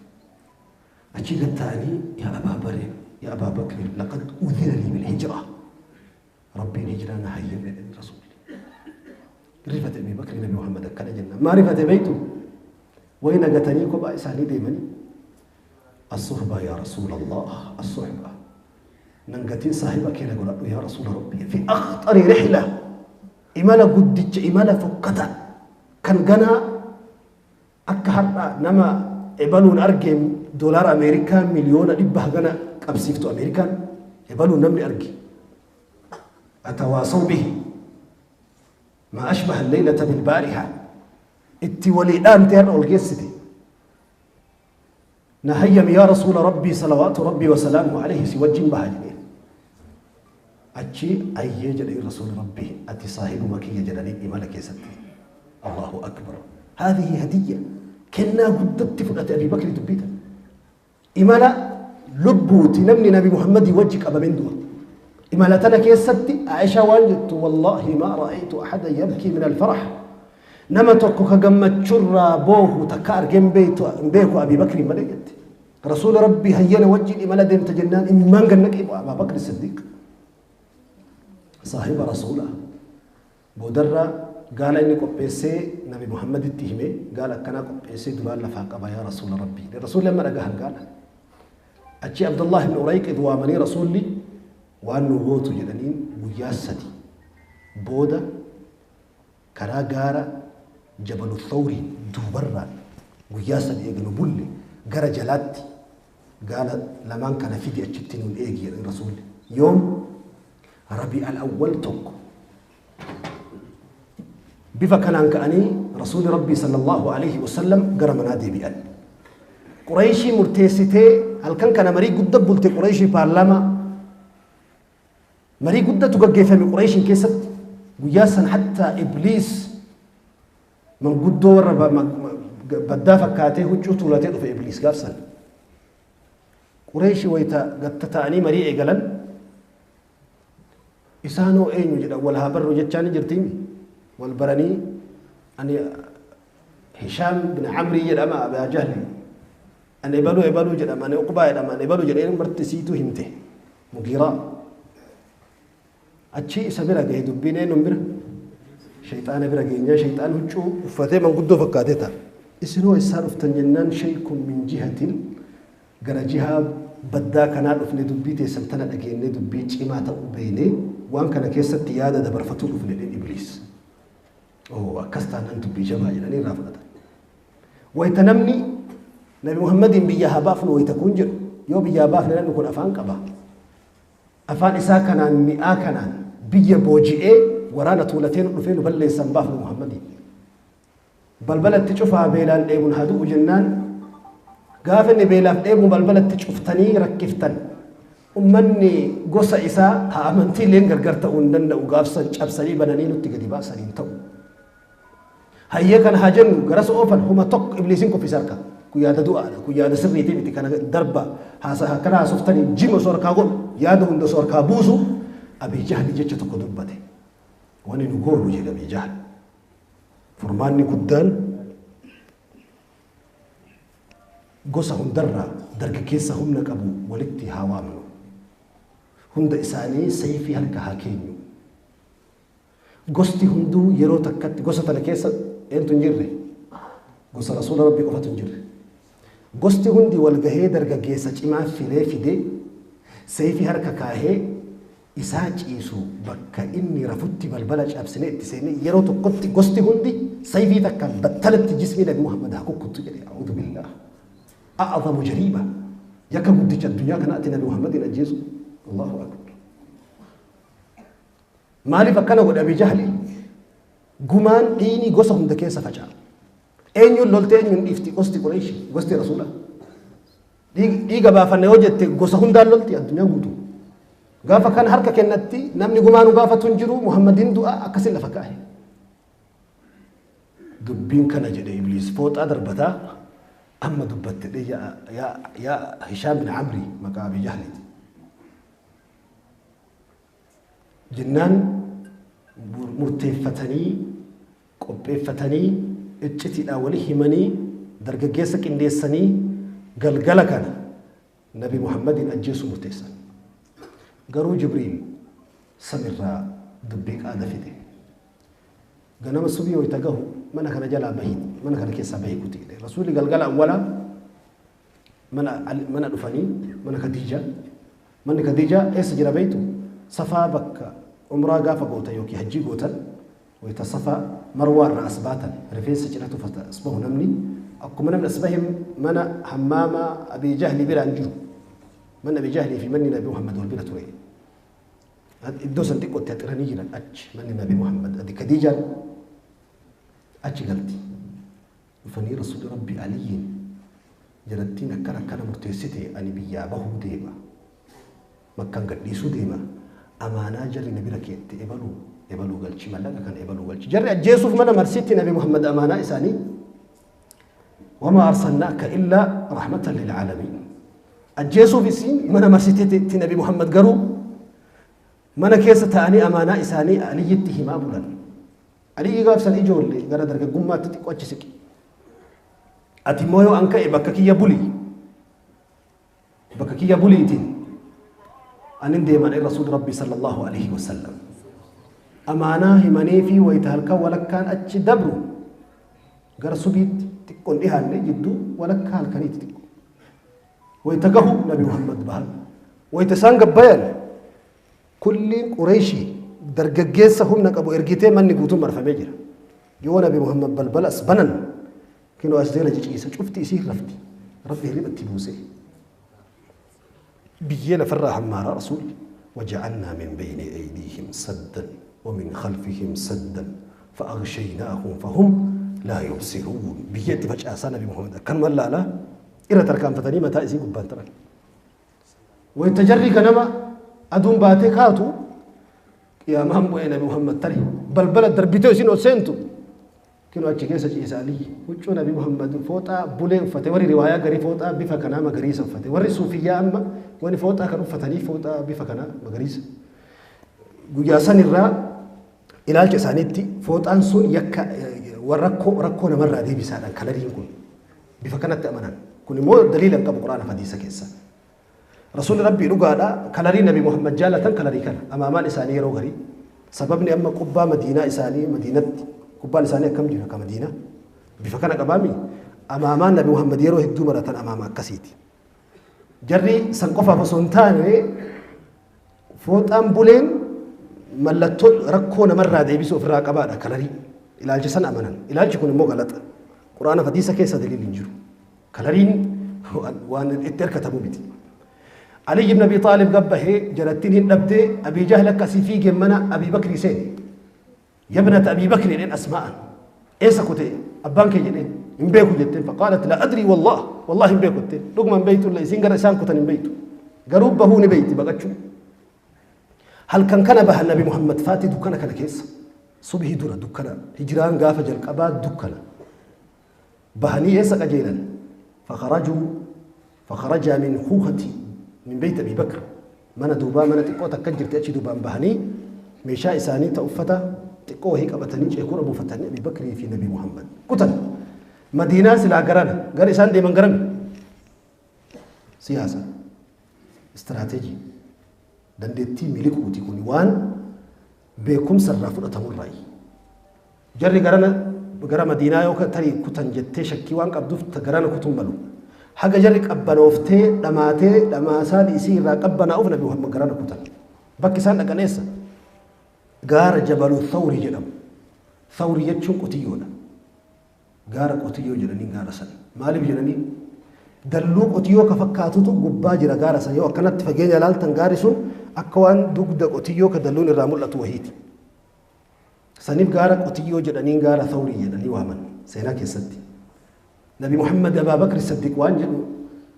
Achii gad ta'anii, yaa Abaa Bakri, yaa Abaa Bakri, laqad udhina lii bil hijra. Rabbiin hijiraa na hayyame jedhanii Rasuulli. Rifate Abii Bakri Nabi Muhammad akkana jennaan. Maa rifate beektu? Wayi nagatanii kophaa isaanii deemanii. As-suhbaa yaa Rasuula Allah, as-suhbaa. Nan gatiin, saahiba kee na godhadhu yaa Rasuula Rabbii. Fi akhxari rihla, imala guddicha, imala fokkata kan ganaa akka har'a nama ebaluun arge, doolaara Ameerikaa 100,000,000 hagana qabsiiftu Ameerikaan, ebaluun namni arge. Atawaasaw bihi maa ashbaha alleylata bilbaariha, itti walii dhaamte har'a ol geessite. Na hayyami yaa Rasuula Rabbii, salawaatu Rabbii wasalaamuhu alayhi, si wajjin baha jedheen. Achi ayyee jedheen Rasuuli Rabbii, ati saahibuma kiyya jedhanii imala keessatti. Allahu akbar. Haadhihi hadiyya, kennaa guddatti fudhate Abii Bakri dubbii tana. Imala lubbuuti, namni Nabi Muhammadii wajji qabameen du'a. Imala tana keessatti Aishaa waan jettu, wallaahi maa ra'aytu ahadan yabkii min alfarah. Nama tokko ka gammachurraa boohu takka argee hin beeku Abii Bakrii malee jette. Rasuula Rabbii hayyana wajjin imala deemta jennaan imimmaan gannaqee bu'a Abaa Bakri Siddiiq. Saahiba Rasuulaa. Boodarra gaala inni qopheessee Nabi Muhammaditti hime, gaala akkanaa qopheessee duraan lafaa qaba yaa Rasuula Rabbii. Rasuulli amma dhagahan gaala. Achi Abdullah ibn Urayqid waamanii, Rasuulli waan nu gootu jedhaniin, guyyaa 3 booda karaa gaara Jabalu Thawriin duubarraan guyyaa 3 eega nu bulle gara jalaatti gaala lamaan kana fidi, achitti nuun eegi jedhan Rasuulli. Yoom? Rabi al-Awwal 1. Bifa kanaan ka'anii Rasuulli Rabbii sallallahu alaihi wasallam gara manaa deebi'an. Qureeshii murteessitee halkan kana marii guddaa bulte. Qureeshii paarlaamaa marii guddatu gaggeeffame Qureeshiin keessatti guyyaa san. Hatta Ibliis manguddoo warra baddaa fakkaatee huccuu tuulatee dhufe Ibliis gaaf san. Qureeshii wayita gatta ta'anii marii eegalan, isaanoo eenyu jedhan, wal haa barru jechaa ni jirtiimi. Wal baranii, ani Hishaam bin Amrii jedhama, Abaa Jahli. Ani ebaluu ebaluu jedhama, ani Uqbaa jedhama, ani ebaluu jedhee marti siitu himte. Mugiiraa. Achi isa bira gahe dubbiin, eenyuun bira? Shayxaana bira geenyaa shayxaan huccuu uffatee manguddoo fakkaatee ta'a. Isinoo eessaa dhuftan jennaan, shaykun min jihatin, gara jihaa baddaa kanaa dhufne, dubbii teessan tana dhageennee dubbii cimaa ta'uu beeknee waan kana keessatti yaada dabarfatuu dhufne jedheen Ibliis. Oo, akkas taanaan dubbii jabaa jedhanii irraa fudhatan. Wayita namni Nabi Muhammadiin biyya haa baafnu wayita kun jedhu, yoo biyyaa baafne namni kun afaan qaba. Afaan isaa kanaan, mi'aa kanaan biyya booji'ee waraana tuulatee nu dhufee nu balleessan, baafnu Muhammadiin. Balbalatti cufaa, beelaan dheebuun haa du'u jennaan, gaafa inni beelaaf dheebuun balbalatti cuftanii rakkiftan, ummanni gosa isaa haa amantiileen gargar ta'uu hin danda'u, gaafsan cabsanii bananii nutti gadi baasanii hin ta'u. Hayyee, kana haa jennu, garas oofan, huma tokko Ibliisiin kuffise harka. Kun yaada du'aadha. Kun yaada sirriitii miti, kana darba haasa akkana haasoftanii jima osoo harkaa godhu, yaada hunda osoo harkaa buusu, Abii Jahli jecha tokko dubbate. Wani nu goonu jedhe Abii Jahli. Furmaanni guddaan gosa hundarraa dargaggeessa humna qabu walitti haa waamnu. Hunda isaanii sayfii harka haa keenyu. Gosti hunduu yeroo takkatti, gosa tana keessa eentu hin jirre? Gosa Rasuula Rabbii qofatu hin jirre. Gosti hundi wal gahee dargaggeessa cimaa filee fidee Seeyfii harka kaahee isaa ciisu bakka inni rafutti balbala cabsinee itti seenee yeroo tokkotti gosti hundi sayfii takkaan battalatti jismii Nabi Muhammad haa kukkuttu jedhe. A'uudhu billaah. A'azamu jariima. Yakka guddicha addunyaa kanaatti Nabi Muhammadin ajjeesu. Allahu akbar. Maaliif akkana godhe Abi Jahli? Gumaan dhiini gosa hunda keessa faca'a. Eenyuun loltee eenyuun dhiifti gosti Qureeshi, gosti Rasuula. Dhiiga baafanna yoo jette gosa hundaan lolti addunyaa guutuu. Gaafa kana harka kennatti namni gumaa nu gaafatu hin jiru, Muhammadin du'a akkasin lafa kaa'e. Dubbiin kana jedhe Ibliis fooxaa darbataa amma dubbatte dhe yaa Hishaam bin Amri maqaa Abi Jahliiti. Jennaan murteeffatanii qopheeffatanii iccitiidhaan wali himanii dargaggeessa qindeessanii galgala kana Nabi Muhammadin ajjeesuu murteessan. Garuu Jibriil samirraa dubbii qaada fide. Ganama subii wayita gahu mana kana jalaa bahi, mana kana keessaa bahi kuti jedhe. Rasuulli galgala awwalaa mana dhufanii mana Khadiijaa. Manni Khadiijaa eessa jira beektu? Safaa bakka umraa gaafa gootan yookiin hajjii gootan wayita safaa marwaa irraa as baatan rifeensa ciratu as bahu namni akkuma namni as bahe mana hammaama Abii Jahli biraan jiru. Manni Abii Jahlii fi manni Nabi Muhammad wal bira ture. Iddoo san xiqqootti haxiranii jiran achi manni Nabi Muhammad adi Khadiijaan achi galti. Dhufanii Rasuulli Rabbi Aliyyiin jalattiin akkana akkana murteessite ani biyyaa bahuu deema. Makkaan gadhiisuu deema. Amaanaa jarri na bira keette ebaluu ebaluu galchi mallaqa kana ebaluu galchi. Jarri ajjeesuuf mana marsitti Nabi Muhammad amaanaa isaanii. Wamaa arsalnaaka illaa rahmatan lil aalamiin. Ajjeesuuf isiin mana marsiteetti Nabi Muhammad garuu mana keessa taa'anii amaanaa isaanii Aliyyitti himaa bulan. Aliyyi gaaf san ijoollee gara dargaggummaatti xiqqoo achi siqe. Ati immoo yoo an ka'e bakka kiyya buli. Bakka kiyya buliitiin anin deeman Rasuul Rabbi sallallahu alaihi wasallam. Amaanaa himanii fi wayita halkan walakkaan achi dabru gara subiitti xiqqoon dhihaanne jidduu walakkaa halkaniitti xiqqoo. Wayita gahu Nabi Muhammad bahan. Wayita isaan gabbayan kulliin Qureeshii dargaggeessa humna qabu ergitee manni guutuun marfamee jira. Yoo Nabi Muhammad balbala as banan kinoo as jala ciciisa cufti isii rafti. Rabbi hirriba itti buuse. Biyyee lafarraa hammaaraa Rasuulli. وجعلنا من بين أيديهم سدا ومن خلفهم سدا فأغشيناهم فهم لا يبصرون. بيت فجأة نبي محمد كان ملا لا إلى تركان فتني متى إسي قبان ترى ويتجري كنما أدون باتي كاتو يا مام وين نبي محمد تري بل بلد دربيتو سينو سنتو كانوا أتشي كيسة إسالي وشو نبي محمد فوتا بولين فتي وري رواية غري فوتا بفا كنا مغريسة فتي وري صوفية أما وين فوتا كانوا فتني فوتا بفا كنا مغريسة قياسان الرا إلى الجسانيتي فوتان سون يك وركو ركو نمر دي بسالان كلارين كن بفا كانت أمانا كن مو دليل أن قبل قرآن فديسة كيسة رسول ربي لقانا كلاري نبي محمد جالة كلاري كان أمامان إساني رو غري سببني أما قبة مدينة إساني مدينة قبة إساني كم جينا كمدينة بفكنا قبامي أمامان نبي محمد يرو هدو مرة أمام كسيتي جري سنقفة فسنتاني فوت أمبولين ملتو ركونا مرة دي بيسو في الراقبة كلاري إلى الجسن أمانا إلى الجكون مو غلط قرآن فديسة كيسة دليل إنجرو كلارين وأن التركة تبو بيتي علي بن أبي طالب قبه جلتين النبتة أبي جهل كسيفي جمنا أبي بكر سين يا ابنة أبي بكر لين أسماء إيسا كتي أبانك جلين إن بيكو جتين فقالت لا أدري والله والله إن بيكو تين رغم من بيته اللي سنجر إسان كتن إن بيته قروب بهون بيتي بقتشو هل كان كان بها النبي محمد فاتي دكنا كان كيس صبح دورة دكنا هجران قافة جلقبا دكنا بهني إيسا قجيلا فخرج من خوختي من بيت أبي بكر من دوبا من تقوى تكجر تأتي دوبا بهني مشاء إساني تأفتا تقوى هيك أبتني يكون أبو فتني أبي بكر في نبي محمد قتل مدينة سلا قرن قر إسان دي من قرن سياسة استراتيجي دندتي ملك وتكوني وان بكم سرافو أتمر رأي جري قرن قرن مدينة يوك تري كتن جتة شكي وان قبضف تقرن كتن بلو Haga jarri qabbanooftee dhamaatee dhamaasaan isii irraa qabbanaa'uuf Nabi Muhammad garana kutan. Bakki isaan dhaqan eessa? Gaara Jabalu Thawri jedhamu. Thawri jechuun qotiyyoodha. Gaara qotiyyoo jedhanii gaara sana. Maaliif jedhanii? Dalluu qotiyyoo ka fakkaatutu gubbaa jira gaara sana. Yoo akkanatti fageenya ilaaltan gaarri sun akka waan dugda qotiyyoo ka dalluun irraa mul'atu wahiiti. Saniif gaara qotiyyoo jedhanii gaara Thawrii jedhanii waaman seenaa keessatti. Nabi Muhammad Abaa Bakri Siddiq waan jedhu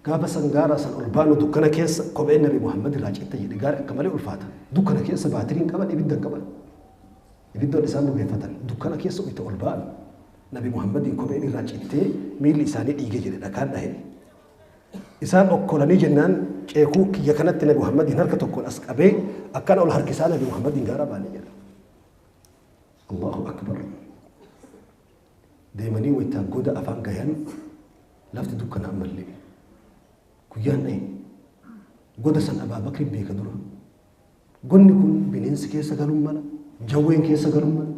gaafa san gaara san ol baanu dukkana keessa kopheen Nabi Muhammad irraa citte jedhe. Gaara akka malee ulfaata. Dukkana keessa baatiriin qaban, ibidda hin qaban. Ibiddoon isaan bobeeffatan dukkana keessa uyta ol ba'an. Nabi Muhammadiin kopheen irraa cittee miilli isaanii dhiige jedhe, dhakaan dhahe. Isaan okkolanii jennaan ceekuu kiyya kanatti Nabi Muhammadiin harka tokkoon as qabee akkana ol harkisaa Nabi Muhammadiin gaara baanee jedha. Allahu akbar. Deemanii waytaa goda afaan gayan lafti dukkana ammallee. Guyyaan dhahe. Goda san Abaa Bakri beeka dura. Godni kun bineensi keessa galuun mala, jawween keessa galuun mala.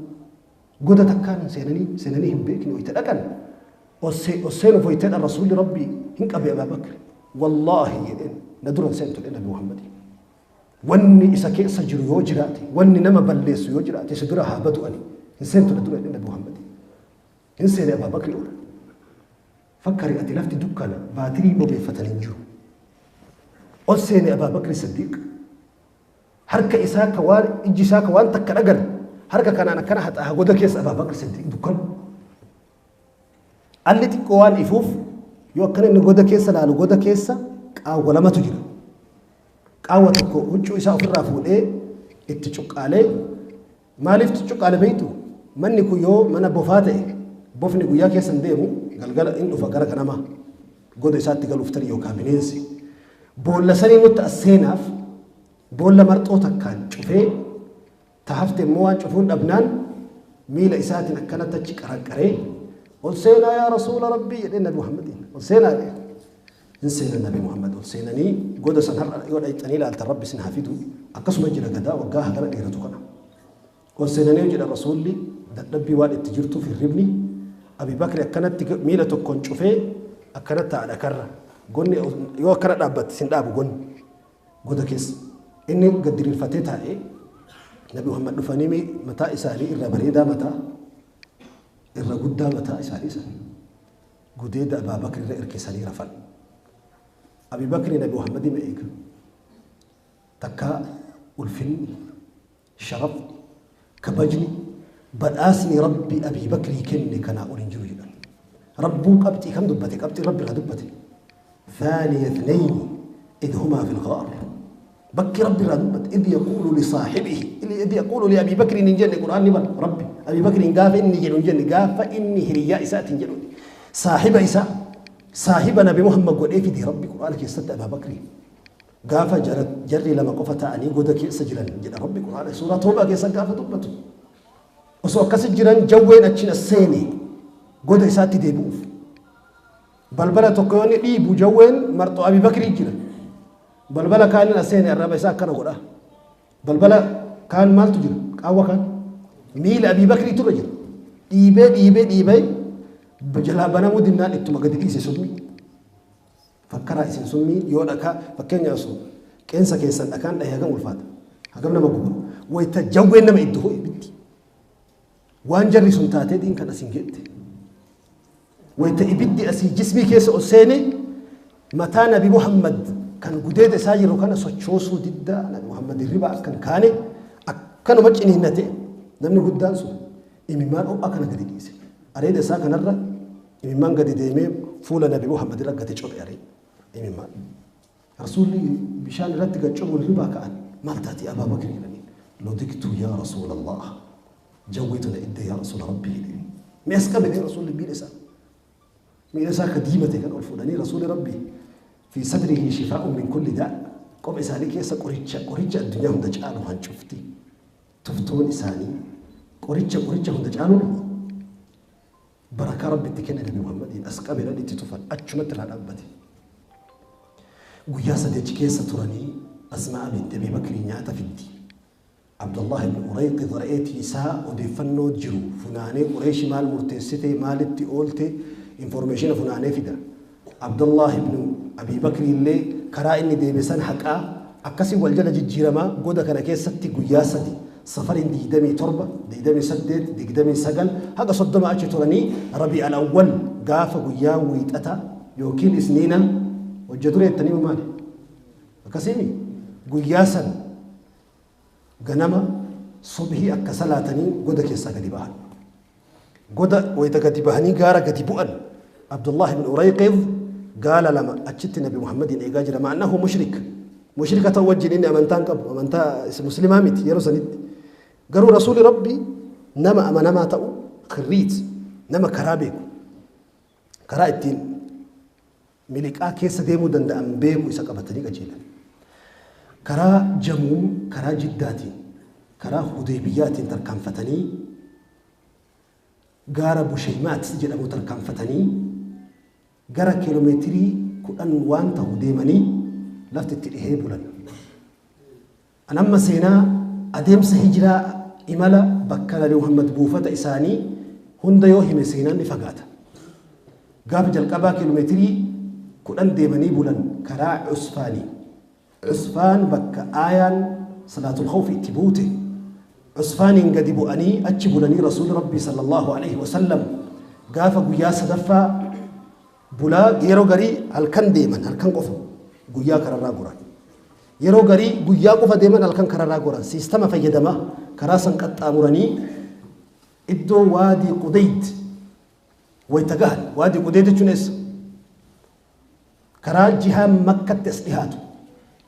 Goda takkaan seenanii hin beekne wayta dhaqan. Osseenuuf wayteedha Rasuulli Rabbii hin qabe Abaa Bakri. Wallaahi jedheen na duran seentu jedhe Nabi Muhammad. Wanni isa keessa jiru yoo jiraate, wanni nama balleessu yoo jiraate si dura haa badu ani. Hin seentu na dura jedhe Nabi Muhammad. Hin seene Abaa Bakri oola. Fakkari ati lafti dukkana, baatirii bobeeffatan hin jiru. Ol seene Abaa Bakri Siddiq. Harka isaa ka waan ijji isaa ka waan takka dhagarre harka kanaan akkana haxaaha goda keessa Abaa Bakri Siddiq dukkana. Alli xiqqoo waan ifuuf yoo akkana inni goda keessa laalu goda keessa qaawwa lamatu jira. Qaawwa tokko huccuu isaa ofirraa fuudhee itti cuqqaalee. Maaliif itti cuqqaale beektu? Manni kun yoo mana bofaa ta'e bofni guyyaa keessa hin deemu, galgala in dhufa gara ganamaa goda isaatti galuuf tarii yookaan bineensi. Boolla sanii nutti as seenaaf boolla marxoo takkaan cufee ta hafte immoo waan cufuun dhabnaan miila isaatiin akkanatti achi qaraqqaree ol seenaa yaa Rasuula Rabbii jedhee Nabi Muhammadiin ol seenaa jedhee. Hin seenan Nabi Muhammad ol seenanii goda san har'a yoo dhayxanii ilaaltan Rabbi isin haa fidu akkasuma jira gadaa waggaa hagana dheeratu kana. Ol seenanii jedha Rasuulli dadhabbii waan itti jirtuuf hirribni Abi Bakri akkanatti miila tokkoon cufee akkanatti taa'a dhakarra. Gonni yoo akkana dhaabbatte sin dhaabu gonni goda keessa. Inni gad diriirfatee taa'ee Nabi Muhammad dhufanii mataa isaanii irra bareedaa mataa irra guddaa mataa isaanii san gudeeda Abaa Bakri irra irkisanii rafan. Abi Bakri Nabi Muhammad ma eega. Takka ulfinni, sharafni, kabajni, badhaasni Rabbi Abii Bakrii kenne kanaa ol hin jiru jedhan. Rabbuu qabxii kam dubbate? Qabxii Rabbi irraa dubbate. ثاني اثنين إذ هما في الغار. Bakki Rabbi irraa dubbate إذ يقول لصاحبه إذ يقول لأبي بكر hin jenne Qur'aanni bara Rabbi Abi Bakrin gaafa inni jedhu hin jenne, gaafa inni hiriyyaa isaatiin jedhu saahiba isaa, saahiba Nabi Muhammad godhee fide Rabbi Qur'aana keessatti Abaa Bakrii. Gaafa jarri lama qofa ta'anii goda keessa jiran jedha Rabbi Qur'aana suuraa Toobaa keessa gaafa dubbatu. Osoo akkasi jiran jawween achiin as seene goda isaatti deebi'uuf. Balbala tokko yoo inni dhiibu jawween marxoo Abi Bakrii jira. Balbala kaaniin as seene arraba isaa akkana godha. Balbala kaan maaltu jira? Qaawwa kaan. Miila Abi Bakrii turre jira. Dhiibee dhiibee dhiibee jalaa banamuu dinnaan ittuma gadi dhiise summii. Fakkaraa isin summii yoo dhakaa fakkeenyaaf osoo qeensa keessan dhakaan dhahee hagam ulfaata? Hagam nama guba? Wayita jawween nama itti ho'e ibiddi. Waan jarri sun taatee diin kan asin geette. Wayita ibiddi asii jismii keessa ol seene mataa Nabi Muhammad kan gudeeda isaa jiru kana sochoosuu diddaa Nabi Muhammad hirribaa akkan kaane akkanuma ciniinnate namni guddaan sun imimmaan ho'a kana gadi dhiise. Areeda isaa kanarra imimmaan gadi deemee fuula Nabi Muhammad irra gadi cophe aree imimmaan. Rasuulli bishaan irratti gad cobuun hirribaa ka'an. Maal taati Abaa Bakri jedhaniin. لدغت يا رسول الله. Jawweetu na idde yaa Rasuula Rabbii jedheen. Mee as qabe Rasuulli miila isaa. Miila isaa ka diimate kan ol fuudhanii Rasuulli Rabbii في صدره شفاء من كل داء. Qoma isaanii keessa qoricha qoricha addunyaa hunda caalu hancufti. Tuftoon isaanii qoricha qoricha hunda caalu barakaa Rabbi itti kenne Nabi Muhammadiin as qabe itti tufan achumatti irraa dhaabbate. Guyyaa sadi achi keessa turanii Asmaa binti Abi Bakrii nyaata fiddi. Abdullah ibn Urayqi re'eetii isaa odeeffannoo jiru funaanee Qureeshi maal murteessite, maalitti oolte, information funaanee fida. Abdullah ibn Abi Bakr illee karaa inni deeme san haqaa akkasii wal jala jijjiiramaa goda kana keessatti guyyaa 3 safariin 27, 28, 29 haga 30 achi turanii Rabii al-Awwal gaafa guyyaa wiixata yookiin isniina hojja dureettanii maali? Akkasiimi guyyaa san ganama subhii akka salaatanii goda keessaa gadi bahan. Goda wayita gadi bahanii gaara gadi bu'an Abdullah ibn Urayqiz gaala lama achitti Nabi Muhammadiin eegaa jira. Ma'annahu mushrik. Mushrika ta'uu wajjin inni amantaa hin qabu. Amantaa muslimaa miti yeroo sanitti. Garuu Rasuuli Rabbi nama amanamaa ta'u khirriit nama karaa beeku. Karaa ittiin miliqaa keessa deemuu danda'an beeku isa qabatanii qajeelan. Karaa Jamuum, karaa Jiddaatiin, karaa Hudeybiyyaatiin tarkaanfatanii gaara Busheymaat jedhamu tarkaanfatanii gara kiiloomeetirii 10 waan ta'u deemanii lafti itti dhihee bulan. An amma seenaa adeemsa hijiraa imala bakka Nabi Muhammad buufata isaanii hunda yoo hime seenaan ni fagaata. Gaafa jalqabaa kiiloomeetirii 10 deemanii bulan karaa Cusfaanii. Cusfaan bakka aayaan salaatul khawfi itti buute. Cusfaaniin gadi bu'anii achi bulanii Rasuulli Rabbii sallallahu alaihi wasallam gaafa guyyaa sadaffaa bulaa yeroo garii halkan deeman halkan qofa guyyaa kararraa goran. Yeroo garii guyyaa qofa deeman halkan kararraa goran. Siistama fayyadamaa karaa san qaxxaamuranii iddoo Waadii Qudeyd wayita gahan. Waadii Qudeyd jechuun eessa? Karaa jihaa Makkatti as dhihaatu.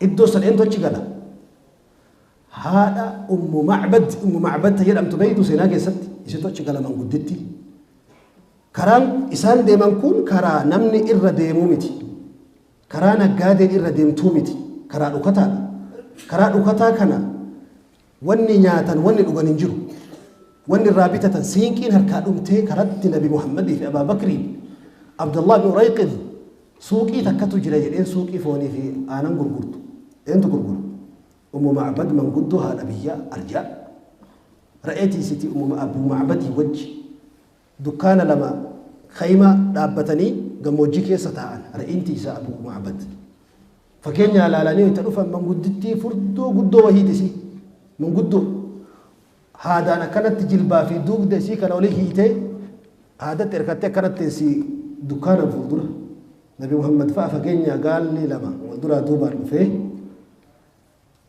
Iddoo san eentu achi gala? Haadha Ummu Macbad, Ummu Macbad ta jedhamtu beeytu seenaa keessatti isitu achi gala mangudditti. Karaan isaan deeman kun karaa namni irra deemuu miti. Karaa naggaadeen irra deemtuu miti. Karaa dhokataadha. Karaa dhokataa kana wanni nyaatan wanni dhugan hin jiru. Wanni irraa bitatan siinqiin harkaa dhumtee karatti Nabi Muhammadii fi Abaa Bakriin Abdullah ibn Urayqid suuqii takkatu jira jedheen suuqii foonii fi aanan gurgurtu. Eentu gurgura? Ummu Ma'bad manguddoo haadha biyyaa arjaa. Re'ee tiisiti Ummu Abuu Ma'badii wajji dukkaana lama kayma dhaabbatanii gammoojjii keessa taa'an re'iin tiisa Abuu Ma'bad. Fageenya ilaalanii wayita dhufan manguddittii furdoo guddoo wahiiti isii. Manguddoo haadaan akkanatti jilbaa fi duugda isii kana olii hiitee haadatti hirkattee akkanatti teessi dukkaana fuuldura. Nabi Muhammad fa'a fageenya gaalli lama wal duraa duubaan dhufee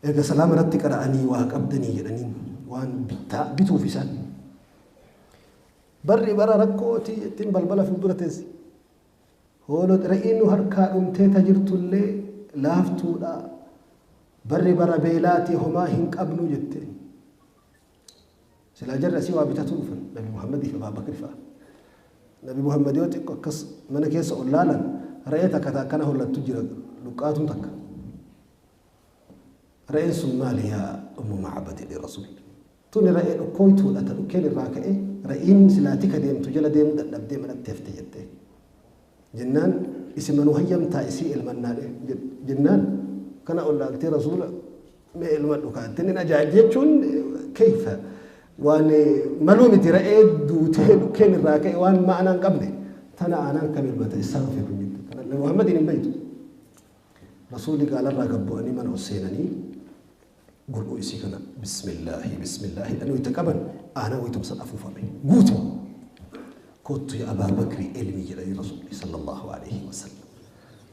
erga salaama irratti qara'anii waa qabdanii jedhaniin waan bittaa bituuf isaan. Barri bara rakkooti jettiin balbala fuuldura teessi. Hoolot re'iin nu harkaa dhumtee ta jirtullee laaftuudha. Barri bara beelaati homaa hin qabnu jetteen. Silaa jarri asii waa bitatuu dhufan Nabi Muhammadii fi Abaa Bakri fa'a. Nabi Muhammad yoo xiqqo akkas mana keessa ol laalan re'ee takka ta akkana hollattu jira luqqaatuun takka. Re'een sun maali yaa Ummu Ma'bad jedhe Rasuulli. Tuni re'ee dhukkooytuudha ta dhukkeen irraa ka'e re'iin silaa tika deemtu jala deemuu dadhabdee manatti hafte jette. Jennaan isima nu hayyamtaa isii elmannaa jennaan kana ol laaltee Rasuula mee elmadhu kaattiin inni ajaa'ib jechuun keeyfa waan maluu miti re'ee duutee dhukkeen irraa ka'e waan ma'anaa hin qabne tana aanaan kam elmata issaa dhufe kun jette. Kana Nabi Muhammadiin hin beeytu. Rasuulli gaalarraa gad bu'anii mana ol seenanii gur'uu isii kana bismillaahi bismillaahi jedhanii wayita qaban aanaa wayituma san afuufame guute. Kottu ya Abaa Bakrii elmi jedhanii Rasuulli sallallahu alaihi wasallam.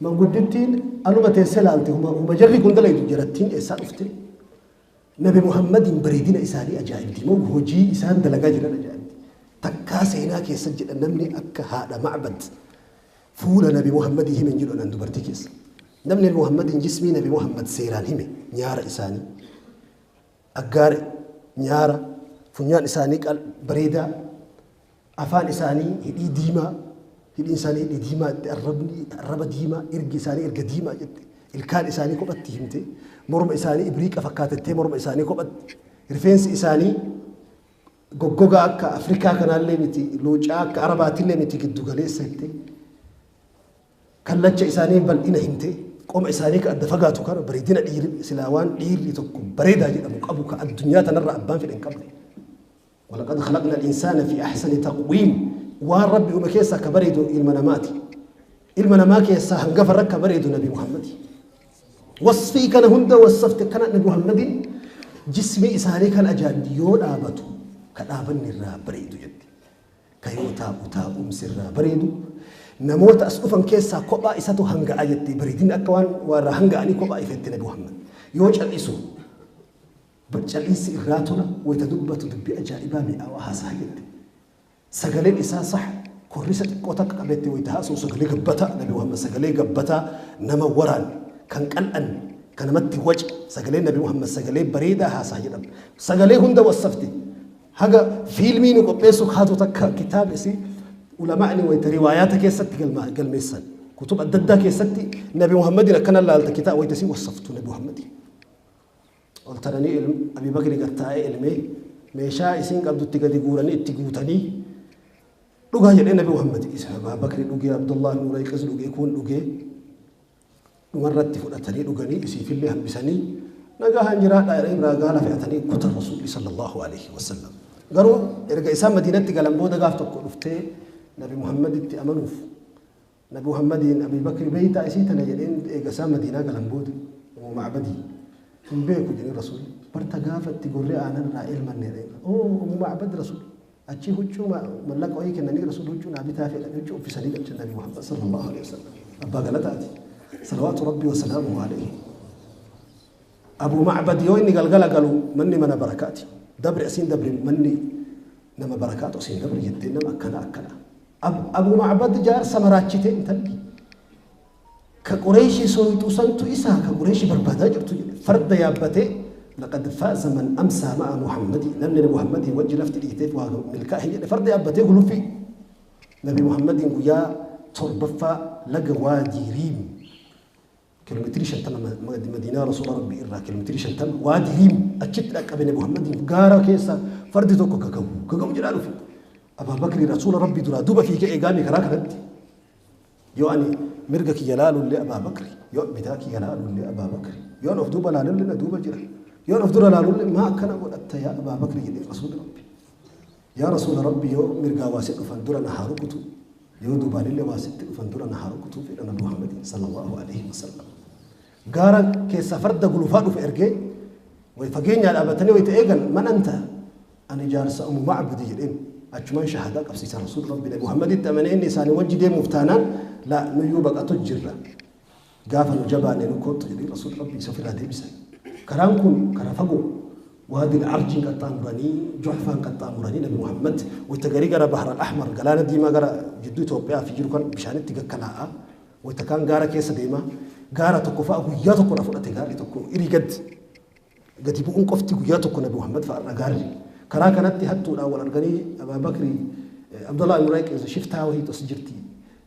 Manguddittiin anuma teessee laalte huma huma jarri kun dalaytu jarattiin eessaa dhufte. Nabi Muhammadiin bareedina isaanii ajaa'ibdi moo hojii isaan dalagaa jiran ajaa'ibdi. Takkaa seenaa keessa jedha namni akka haadha Ma'bad Fuula Nabi Muhammadii hime hin jedhu anan dubartii keessa. Namni Nabi Muhammadiin jismii Nabi Muhammad seeraan hime nyaara isaanii, aggaara nyaara, funyaan isaanii qal bareedaa, afaan isaanii hidhii diimaa, hidhiin isaanii hidhii diimaa jette, arrabni arraba diimaa, irgi isaanii irga diimaa jette, ilkaan isaanii kophatti himte, morma isaanii ibriiqa fakkaatettee morma isaanii kophatti, rifeensi isaanii Goggogaa akka Afrikaa kanaallee miti, luucaa akka Arabaatillee miti giddu galeessa himte. Kallacha isaanii bal'ina himte. Qoma isaanii ka adda fagaatu kana bareedina dhiirri silaa waan dhiirri tokko bareedaa jedhamu qabu ka addunyaa tanarra abbaan fedhe hin qabne. Walaqad khalaqna al-insaana fi ahsani taqwiim waan Rabbi uume keessaa ka bareedu ilma namaati. Ilma namaa keessaa hangafa rakka bareedu Nabi Muhammad. Wasfii kana hunda wassafte kana Nabi Muhammadin jismi isaanii kan ajaa'ibdi yoo dhaabatu ka dhaabanni irraa bareedu jetti. Ka yoo taa'u taa'umsi irraa bareedu. Namoota as dhufan keessaa kophaa isatu hanga'a jetti. Bareedinni akka waan warra hanga'anii kophaa ifetti Nabi Muhammad. Yoo cal'isu cal'iinsi irraa tola wayita dubbatu dubbii ajaa'ibaa mi'aawaa haasa'a jette. Sagaleen isaa sah korrisa xiqqoo takka qabetti wayita haasa'u sagalee gabbataa Nabi Muhammad sagalee gabbataa nama waraan kan qal'an kan namatti wace sagalee Nabi Muhammad sagalee bareedaa haasa'a jedhama. Sagalee hunda wassafte haga fiilmii nu qopheessu kaatu takka kitaaba isii ulamaa'ni wayita riwaayaata keessatti galmeessan kutub adda addaa keessatti Nabi Muhammadin akkana laalta kitaaba wayita isii wassaftu Nabi Muhammadin. Ol taranii Abi Bakri gad taa'ee ilmee meeshaa isiin qabdutti gadi guuranii itti guutanii dhugaa jedhee Nabi Muhammad isa Abaa Bakri dhugee Abdullah ibn Urayqis dhugee kun dhugee dhumarratti fudhatanii dhuganii isiifillee hambisanii nagaa jiraadhaa jedhanii biraa gaala fe'atanii kutan Rasuulli sallallahu alaihi wasallam. Garuu erga isaan Madiinatti galan booda gaaf tokko dhuftee Nabi Muhammaditti amanuuf Nabi Muhammadiin Abi Bakri beeytaa isii tana jedheen eega isaan Madiinaa galan booda Umu Macbadii hin beeku jedheen Rasuulli. Barta gaafa itti gorree aanan irraa elmanne jedheen. Oo Umu Macbad Rasuul achii huccuu mallaqa wayii kennanii Rasuul huccuu naa bitaa fedhan huccuu uffisanii galchan Nabi Muhammad sallallahu alaihi wasallam. Abbaa galataati. Salawaatu Rabbii wa salaamuhu alaihi. Abu Macbad yoo inni galgala galu manni mana barakaati. Dabri asiin dabri manni nama barakaatu asiin dabri jettee nama akkana akkana. Abu Macbad jaarsa maraachite intalli. Ka Qureeshii sooyxu santu isaa ka Qureeshii barbaadaa jirtu jedhe. Farda yaabbatee laqad faaza man amsaa ma'a Muhammadii namni Muhammadii wajji lafti dhiiteef waa milkaa'e jedhe farda yaabbatee guluffii. Nabi Muhammadiin guyyaa torbaffaa laga Waadii Riim kiiloomeetirii 50 Madiinaa Rasuula Rabbii irraa kiiloomeetirii 50 Waadii Riim achitti dhaqqabe Nabi Muhammadiin gaara keessa fardi tokko gagabu gagabu jedhaa dhufe. Abaa Bakri Rasuula Rabbii duraa duuba fiigee eegaame karaa kanatti. Yoo ani mirga kiyya laalullee Abaa Bakri, yoo bitaa kiyya laalullee Abaa Bakri, yoo of duuba laalullee na duuba jira, yoo of dura laalullee maa akkana godhatta yaa Abaa Bakri jedhee Rasuula Rabbi. Yaa Rasuula Rabbi yoo mirgaa waa si dhufan dura na haa rukutu, yoo duubaanillee waa sitti dhufan dura na haa rukutu fedha Nabi Muhammadin sallallahu alaihi wasallam. Gaara keessa farda gulufaa dhufe ergee way fageenyaa dhaabatanii wayita eegan man anta ani jaarsa Umu Macbadi jedheen achumaan shahaadaa qabsiisa Rasuul Rabbi Nabi Muhammaditti amanee inni isaanii wajji deemuuf taanaan la nuyyuu baqatu jirra. Gaafa nu jabaanne nu kottu jedhee Rasuul Rabbi isa ofirraa deebisan. Karaan kun karaa fagoo Waadi al-Arjiin qaxxaamuranii Juhfaan qaxxaamuranii Nabi Muhammad wayita garii gara Bahar al-Ahmar galaana diimaa gara jidduu Itoophiyaa fi jiru kan bishaanitti gakkalaa'a. Wayita kaan gaara keessa deema. Gaara tokko fa'a guyyaa tokko irraa fudhate gaarri tokko irii gad gadi bu'uun qofti guyyaa tokko Nabi Muhammad fa'a irra gaarri. Karaa kanatti hattuudhaan wal arganii Abaa Bakri Abdullah ibn Urayqis shiftaa wahii tos jirti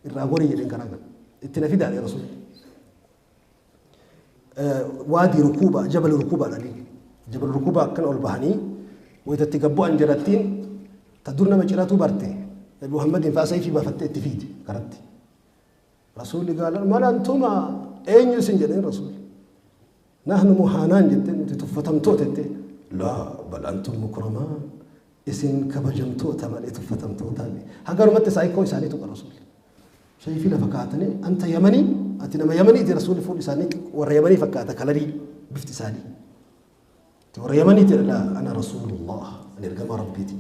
irraa gorii jedheen karaa kana. Itti na fidaa Rasuulli. Waadii Rukuubaa Jabal Rukuubaa dhaliin. Jabal Rukuubaa akkana ol bahanii wayitatti gabbu'an jarattiin ta dur nama ciratu barte Nabi Muhammadiin fa'a sayfii baafattee itti fiide karatti. Rasuulli gaala man antuma eenyu isin jedheen Rasuulli. Nahnu muhaanaan jetteen nuti tuffatamtoota jetteen. Laa bal antum mukramaan isin kabajamtoota malee tuffatamtootaa miti. Hagarumatti saayikoo isaanii tuqa Rasuulli. Sayfii lafa kaa'atanii anta Yamanii ati nama Yamaniiti Rasuulli fuulli isaanii warra Yamanii fakkaata kalarii bifti isaanii. Ati warra Yamaniiti laa ana Rasuulullah ani ergamaa Rabbiiti.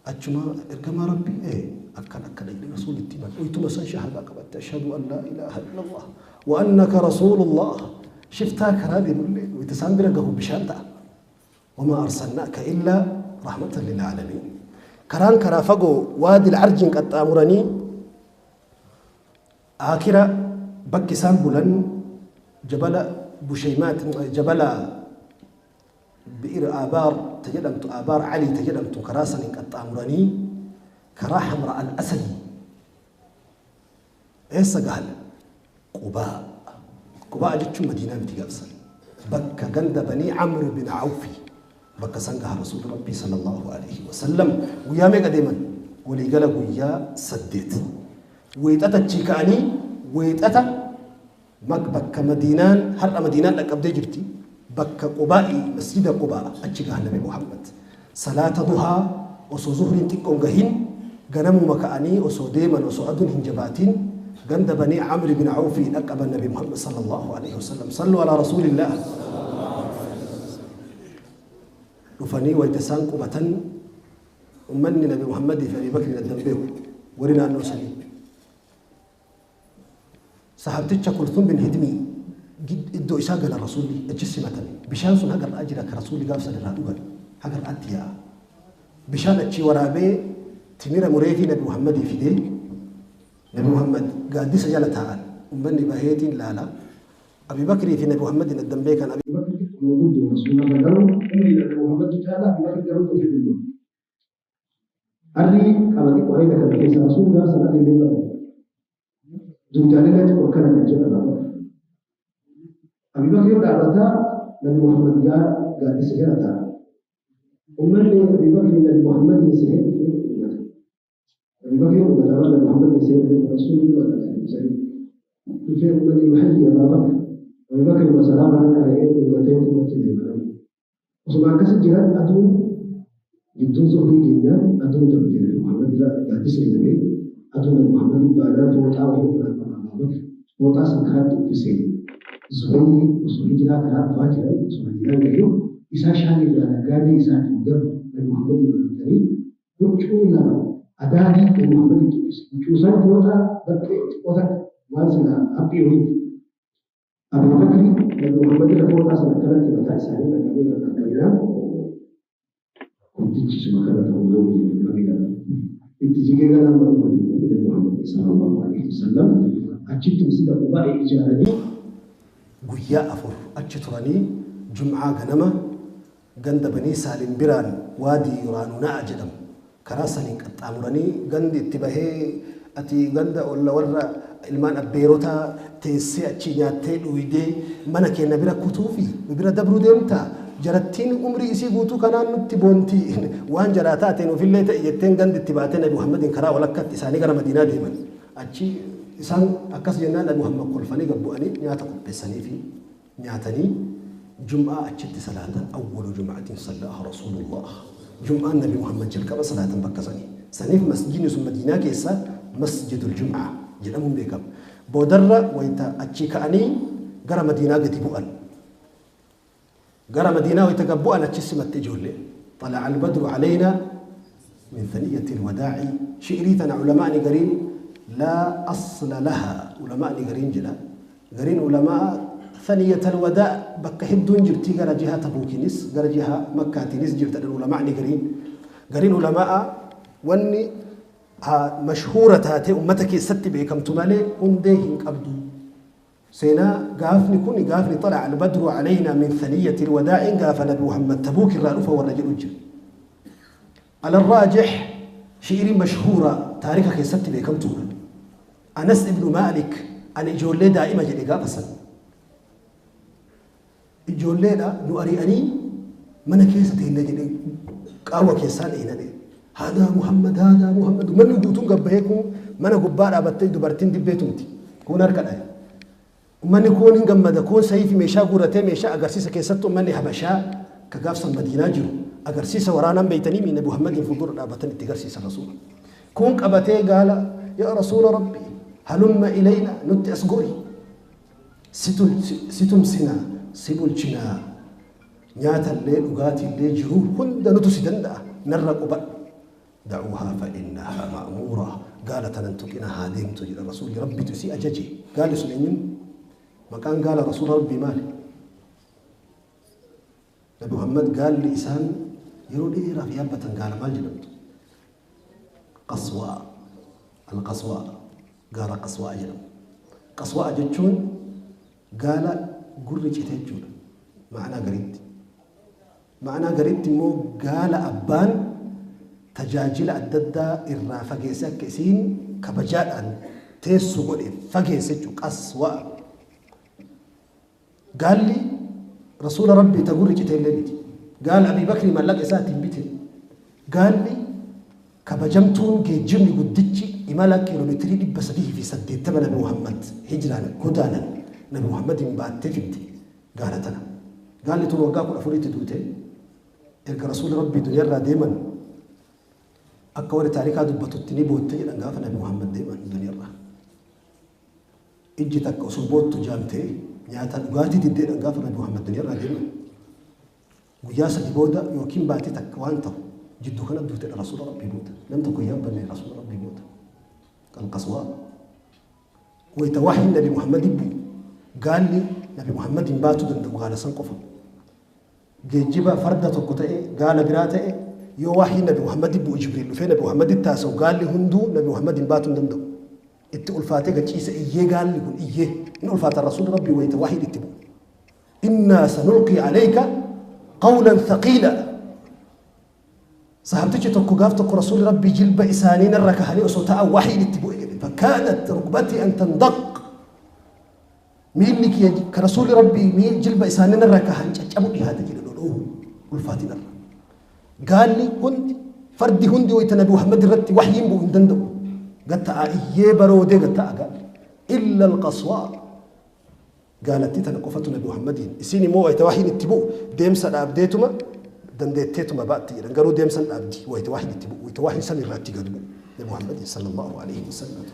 Achuma ergamaa Rabbii ee akkana akkana jedhee Rasuulli itti himan. Uytuma san shahaadaa qabatte ashhadu an laa ilaaha illallah wa annaka Rasuulullah. Shiftaa karaa deemullee wayita isaan bira gahu bishaan ta'a. Wamaa arsalnaaka illaa rahmatan lil aalamiin. Karaan karaa fagoo waadil arjiin qaxxaamuranii akira bakki isaan bulan jabala Bushaymaat jabala bi'ir Aabaar ta jedhamtu Aabaar Alii ta jedhamtu karaa saniin qaxxaamuranii karaa Hamra al-Asadi eessa gahan? Qubaa. Qubaa jechuun Madiinaa miti gaafsan. Bakka ganda Banii Amr bin Awfi bakka san gaha Rasuulli Rabbii sallallahu alaihi wasallam guyyaa meeqa deeman? Waliigala guyyaa 8. Wiixata achii ka'anii wiixata bakka Madiinaan har'a Madiinaan dhaqqabdee jirti. Bakka Qubaa'i masjida Qubaa achi gaha Nabi Muhammad. Salaata duhaa osoo zuhriin xiqqoon gahin Ganamuma ka'anii osoo deeman, osoo aduun hin jabaatin, ganda Banii Amri bin Awfii dhaqqaban Nabi Muhammad sallallahu alaihi wasallam. Sallu alaa rasuulillah. Dhufanii wayita isaan qubatan, ummanni Nabi Muhammadii fi Abii Bakriin addan beeku, warri naannoo sanii. Sahabticha Kulthum bin Hidmii iddoo isaa galan, Rasuulli achi simatan. Bishaan sun haga irraa jira ka Rasuulli gaaf san irraa dhugan, haga irraatti yaa'a. Bishaan achii waraabee, timira mureefii Nabi Muhammadii fidee, Nabi Muhammad gaaddisa jala taa'an. Ummanni baheetiin laala. Abi Bakrii fi Nabi Muhammadin addan beekan. Abi Bakri guddoo Rasuularra, garuu umrii Nabi Muhammadu caala. Abi Bakri garuu dhufe dulloo. Arrii qaba xiqqoo areeda kana keessa. Rasuulli gaaf san arrii illee qabu. Dugdaan illee xiqqoo akkana kan jedhan Abu Bakr. Abi Bakri yoo dhaabataa, Nabi Muhammad gaaddisa jala taa'a. Ummanni Abi Bakri Nabi Muhammadin sehee dhufee ummata. Abi Bakri ummata Nabi Muhammadin sehee dhufee, Rasuulli dhufee, ummanni yuhayyi Abaa Bakr. Abi Bakri masalaama qara'ee dhungatee tumatti deeman. Osuma akkasi jiran, aduun gidduun zuhrii geenyaan, aduun dabdee Nabi Muhammad irra gaaddisni dabee, aduun Nabi Muhammad baanaan, fooxaa wayii ofirraa qaba Abaa Bakr. Fooxaa san karaatti uffisee. Zubayri osoo hijiraa karaa dhufaa jiran, osoo Madiinaan gahin, isaa Shaam irraa naggaadee isaatiin galu Nabi Muhammadin wal arganii, huccuu lama adaadii Nabi Muhammaditti uffise. Huccuu san fooxaa baxxee xiqqoo takka, waan silaa haphii wayiiti. Abu Bakri Nabi Muhammad irra fooxaa sana akkanatti mataa isaanii qaqqabee irra dhaabbanaan, guddichi suma kana ta'uu yoo biyya gala. Itti jigee galaan barbaadu Nabi Muhammad sallallahu alaihi wasallam. Achitti masjida Qubaa ijaaranii guyyaa 4 achi turanii, Jum'aa ganama ganda Banii Saalim biraan Waadii Yuraanuna'a jedhamu karaa saniin qaxxaamuranii, gandi itti bahee ati ganda olla warra ilmaan abbeerotaa teessee achii nyaattee dhuydee mana keenya bira kutuufi nu bira dabruu deemtaa, jarattiin umrii isii guutuu kanaan nutti boontii, waan jaraa taateen ofillee ta'e jetteen, gandi itti baatee Nabi Muhammadin karaa walakkatti isaanii gara Madiinaa deeman. Achi isaan akkas jennaan, Nabi Muhammad kolfanii gabbu'anii nyaata qopheessanii fi nyaatanii Jum'aa achitti salaatan. Awwalu jum'atin sallaaha Rasuulullah, Jum'aan Nabi Muhammad jalqaba salaatan bakka sanii. Saniif masjidni sun Madiinaa keessa Masjidul Jum'aa jedhamuun beekama. Boodarra wayita achii ka'anii gara Madiinaa gadi bu'an, gara Madiinaa wayita gad bu'an, achi simatte ijoollee. طلع البدر علينا من ثنية الوداع. Shi'irii tana ulamaani gariin لا أصل لها ulamaani gariin jedha. Gariin ulamaa ثنية الوداع bakka hedduun jirti, gara jiha Tabuukinis gara jiha Makkaatiinis jirta ulamaani gariin. Gariin ulamaa wanni mashhuura taate ummata keessatti beekamtu malee hundee hin qabdu. Seenaa gaafni kun gaafni طلع البدر علينا من ثنية الوداع gaafa Nabi Muhammad Tabuuk irraa dhufa warra jedhu jira. على الراجح shi'irii mashhuura taarika keessatti beekamtuudha. Anas ibnu Maalik ani ijoollee daa'ima jedhe gaafa san. Ijoolleedha, nu ari'anii mana keessa teenna jedhe, qaawwa keessaa dheenane. هذا محمد، هذا محمد. Manni guutuun gabbahee, kun mana gubbaa dhaabattee dubartiin dibbee tumti. Kun harka dhahe. Uummanni kun hin gammada, kun sayii fi meeshaa guuratee meeshaa agarsiisa. Keessattuu uummanni Habashaa ka gaafsan Madiinaa jiru agarsiisa waraanaan beeytanii Nabi Muhammadiin fuuldura dhaabatan itti agarsiisa Rasuula. Kun qabatee gaala, yaa Rasuula Rabbi, هلم إلينا, nutti as gori. Si tumsinaa, si bulchinaa, nyaatallee dhugaatiillee jiru hunda nutu si danda'a, narra qubadhu. دعوها فإنها مأمورة, gaala tanan tuqina, haa deemtu jedha Rasuulli Rabbitu si ajaje. Gaalli sun eenyuun? Maqaan gaala Rasuula Rabbii maali? Nabi Muhammad gaalli isaan yeroo dheeraaf yaabbatan gaala maal jedhamtu? Qaswaa, Alqaswaa, gaara Qaswaa jedhamu. Qaswaa jechuun gaala gurri cite jechuudha ma'anaa gariitti. Ma'anaa gariitti immoo gaala abbaan tajaajila adda addaa irraa fageesse, akka isiin kabajaadhaan teessu godhe fageesse jechuudha qaswaa. Gaalli Rasuula Rabbii ta gurri cite illee miti. Gaala Abii Bakrii mallaqa isaatiin bite. Gaalli kabajamtuun geejjibni guddichi imala kiiloomeetirii 380 Nabi Muhammad hijiraan godaanan Nabi Muhammadin baattee fidde gaala tana. Gaalli tun waggaa 14tti duute. Erga Rasuula Rabbii duniyaarraa deeman. Akka warri taarikaa dubbatutti ni bootte jedhan gaafa Nabi Muhammad deeman duniyaarraa. Ijji takka osoo boottu jaamtee nyaata dhugaatii diddeedhaan gaafa Nabi Muhammad duniyaarraa deeman. Guyyaa 3 booda yookiin baatii takka waan ta'u jidduu kana duutedha Rasuula Rabbii booda. Nam tokko hin yaabbanne Rasuula Rabbii booda. Qalqaswaa. Wayita wahyiin Nabi Muhammad bu'u gaalli Nabi Muhammad hin baatuu danda'u gaala san qofa. Geejjiba farda tokko ta'e gaala biraa ta'e yoo wahyiin Nabi Muhammad bu'u Jibriil dhufee Nabi Muhammaditti haasa'u gaalli hunduu Nabi Muhammad hin baatuu hin danda'u. Itti ulfaatee gachiisa iyyee gaalli kun iyyee hin ulfaata Rasuulli Rabbii wayita wahyiin itti bu'u. Innaa sanulqii alayka qawlan thaqiila. Sahabtichi tokko gaaf tokko Rasuulli Rabbii jilba isaanii narra kahanii osoo ta'an wahyiin itti bu'e jedhe. Fakkaadat rukbatii an tandaq. Miilli kiyya ka Rasuulli Rabbii miil jilba isaanii narra kahan caccabu dhihaate jedhe dhodhoohu ulfaatinarra. Gaalli hundi fardi hundi wayita Nabi Muhammad irratti wahyiin bu'u hin danda'u. Gatta'a iyyee baroodee gatta'a gaalli. Illa alqaswaa. Gaalattii tana qofatu Nabi Muhammadiin. Isiin immoo wayita wahyiin itti bu'u deemsa dhaabdeetuma dandeetteetuma baatti jedhan. Garuu deemsa hin dhaabdi wayita wahyiin itti bu'u. Wayita wahyiin san irraa itti gad bu'u. Nabi Muhammadiin sallallahu alaihi wasallam.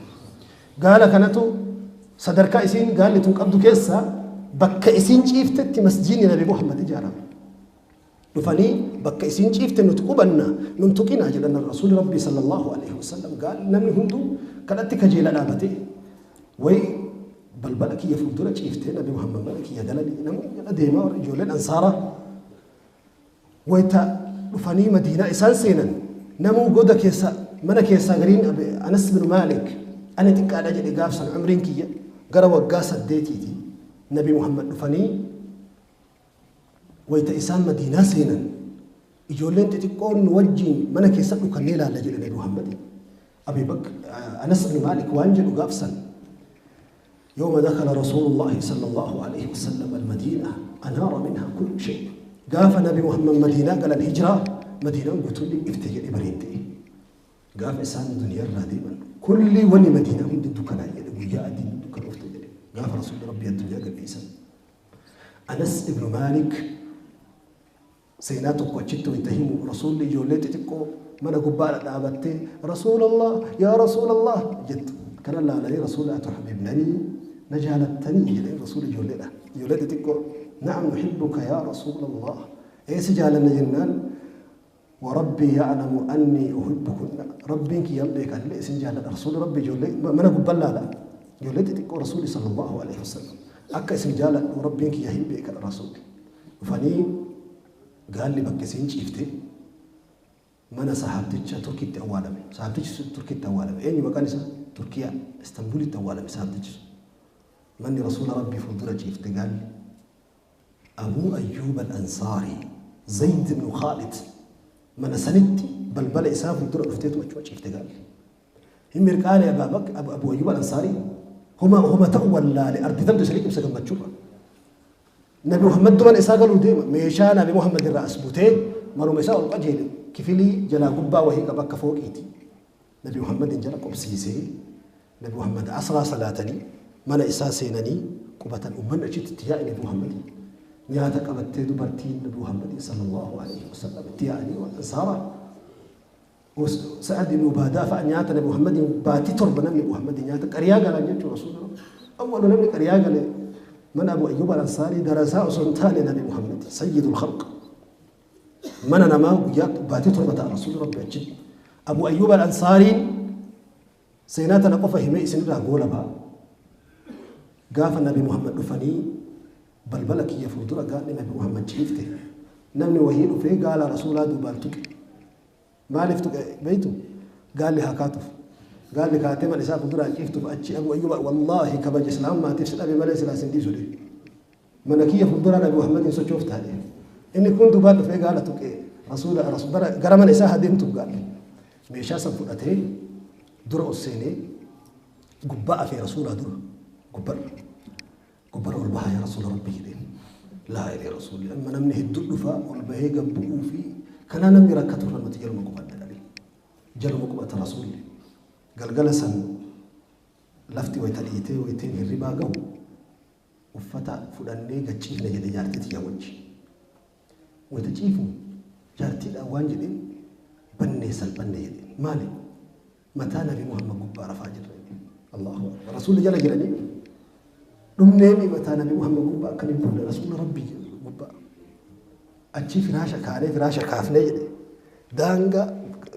Gaala kanatu sadarkaa isiin gaalli tun qabdu keessaa bakka isiin ciiftetti masjiidni Nabi Muhammad ijaarame. Dhufanii bakka isiin ciifte nuti qubanna nun tuqinaa jedhan Rasuulli Rabbii sallallahu alaihi wasallam. Gaalli namni hunduu kadhatti kajeela dhaabatee way balbala kiyya fuuldura ciiftee Nabi Muhammad mana kiyya galanii namni jala deemaa warri ijoolleen ansaaraa wayita dhufanii Madiinaa isaan seenan namuu goda keessa mana keessaa gariin Anas bin Maalik ani xiqqaadha jedhe gaaf san umriin kiyya gara waggaa 8ti Nabi Muhammad dhufanii wayita isaan Madiinaa seenan ijoolleen xixiqqoon nu wajjin mana keessa dhukannee ilaalla jedhe Nabi Muhammad. Abi Bakr Anas bin Maalik waan jedhu gaaf san يوم دخل رسول الله صلى الله عليه وسلم المدينة أنار منها كل شيء. قاف نبي محمد مدينة قال الهجرة مدينة قلت لي افتجر إبريتي. قاف إنسان دنيا راديما كل وني مدينة هم دكان ويا الدين دكان افتجر. قاف رسول ربي الدنيا قال إنسان. أنس ابن مالك سيناتو كوتشتو ينتهيمو رسول لي جوليتي تكو من قبالة دابتي رسول الله يا رسول الله جد كان الله عليه رسول أتحببنني نجالتني إلى رسول جولينا جوليتي تكو نعم نحبك يا رسول الله إيه سجالنا جنان وربي يعلم أني أحبكن ربي يليك أن ليس جال رسول ربي جولي من قبالة لا جوليتي تكو رسولي صلى الله عليه وسلم أكا سجال وربي يحبك الرسول فني قال لي بكسين شفتي mana sahaabticha Turkiitti awwaalame. Sahaabtichi Turkiitti awwaalame. Eenyu maqaan isaa? Turkiyaa Istanbulitti awwaalame sahaabtichi. Manni Rasuula Rabbii fuuldura ciifte gaalli. Abuu Ayyuub al-Ansaarii Zayd ibn Khaalid mana sanitti balbala isaa fuuldura dhufteetu achuma ciifte gaalli. Hin mirqaane Abuu Ayyuub al-Ansaarii homa ta'u wallaale ardi tamtu isa liqimsa gammachuudha. Nabi Muhammad mana isaa galuu deema meeshaa Nabi Muhammad irraa as butee manuma isaa ol qajeele. كفلي جلا قبة وهي قبك فوقيتي نبي محمد جلا قبسيسي نبي محمد أسرى صلاتني من إساسينني قبة أمنا أجت تياء نبي محمد نياتا قبت دبرتين نبي محمد صلى الله عليه وسلم تياءني والأنصار وسعد بن عبادة فأنياتا نبي محمد باتي تربنا نبي محمد نياتا قريا قال رسول الله أول نبي قريا قال من أبو أيوب الأنصاري درساء سلطان نبي محمد سيد الخلق من أنا ما وياك باتي تربة رسول ربي أجد أبو أيوب الأنصاري سيناتنا قفه همي سنرى قولة با قاف النبي محمد رفني بل بلك يفوتر قال النبي محمد شيفته نمني وهي رفي قال رسول الله دوبالتك ما لفتك بيته قال لي هكاتف قال لي كاتم الإساء فوتر شيفته فأتشي أبو أيوب والله كبج إسلام ما تفسد أبي مليس لا سندي سوري منكية فوتر النبي محمد شفت هذه إني كنت بالو في قالتك إيه رسول رسول قرمان إساء ديمتو قال لي ميشا سنفرته درء السيني قباء في رسول درء قبر قبر والبها يا رسول ربي لا يا رسول أما نمني الدلفة والبهي قبؤوا في كان نمني ركته لما تجلو مقبل النبي جلو مقبة رسول قال جلسا لفتي ويتليتي ويتين الربا قو وفتا فلاني قتشيفنا جدي جارتي يا وجهي ويتجيفو جارتي الأوان جدي بني سلبني Maali? Mataa Nabi Muhammad gubbaa rafaa jirra. Allahu akbar. Rasuulli jala jiranii dhumneemi mataa Nabi Muhammad gubbaa akkamiin bulle Rasuula Rabbii gubbaa. Achii firaasha kaanee firaasha kaafnee jedhe. Daangaa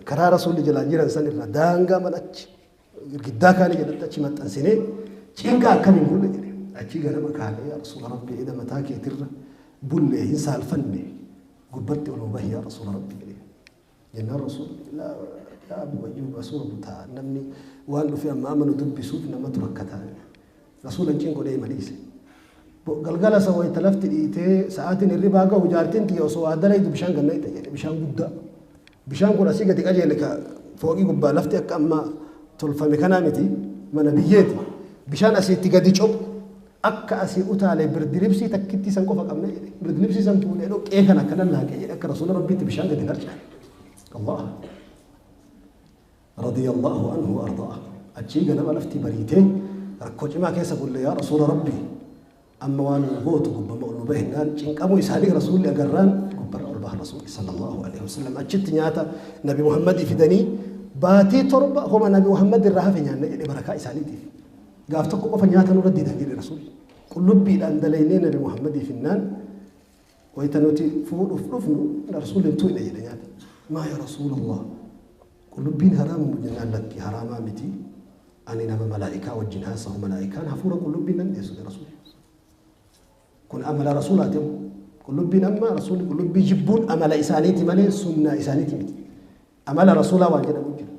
karaa Rasuulli jalaan jiran san irra daangaa mana achi girgiddaa kaanii jalatti achi maxxansinee cinqaa akkamiin bulle jedhe. Achii ganama kaanee yaa Rasuula Rabbii eda mataa keetirra bullee hin saalfanne gubbatti ol bahi yaa Rasuula Rabbii jedhe. Jennaan Rasuulli laa yaa Abu Ayyuub asuma butaa namni waan dhufe amma amma nu dubbisuuf namatu rakkataa. Rasuula hin cinqu deema dhiise. Galgala isa wayita lafti dhiitee sa'aatiin hirribaa gahu jaartiin tiyya osoo waa dalaydu bishaan gad naqxe jedhe bishaan guddaa. Bishaan kun asii gadi qajeele ka fooqii gubbaa lafti akka amma tolfame kanaa miti mana biyyeeti. Bishaan asiitti gadi cophu akka asii utaalee birdiribsii takkittii san qofa qabna jedhe. Birdiribsii san fuudhee dhoqqee kan akkana laaqee jedhe akka Rasuula Rabbiitti bishaan gadi harcaane. Allah. Radiyallahu anhu wa ardaa. Achii ganama lafti bariitee rakkoo cimaa keessa bulle yaa Rasuula Rabbii. Amma waan nu gootu gubbama ol nu bahinnaan cinqamuu isaanii Rasuulli agarraan gubbarra ol bahan Rasuulli sallallahu alaihi wasallam. Achitti nyaata Nabi Muhammadii fidanii baatii 7 homa Nabi Muhammad irraa hafe nyaanna jedhe barakaa isaaniitiif. Gaaf tokko qofa nyaata nurra didan jedhe Rasuulli. Qullubbiidhaan dalaynee Nabi Muhammadii finnaan wayita nuti fuudhuuf dhufnu Rasuulli hin tuqne jedhe nyaata. Maa yaa Rasuulallah qullubbiin haraama jennaan lakki haraamaa miti. Ani nama malaa'ikaa wajjin haasahu malaa'ikaan hafuura qullubbiin nan dhiyeessu jedhe Rasuulli. Kun amala Rasuulaati. Qullubbiin amma Rasuulli qullubbii jibbuun amala isaaniiti malee sunnaa isaaniiti miti. Amala Rasuulaa waan jedhamu jira.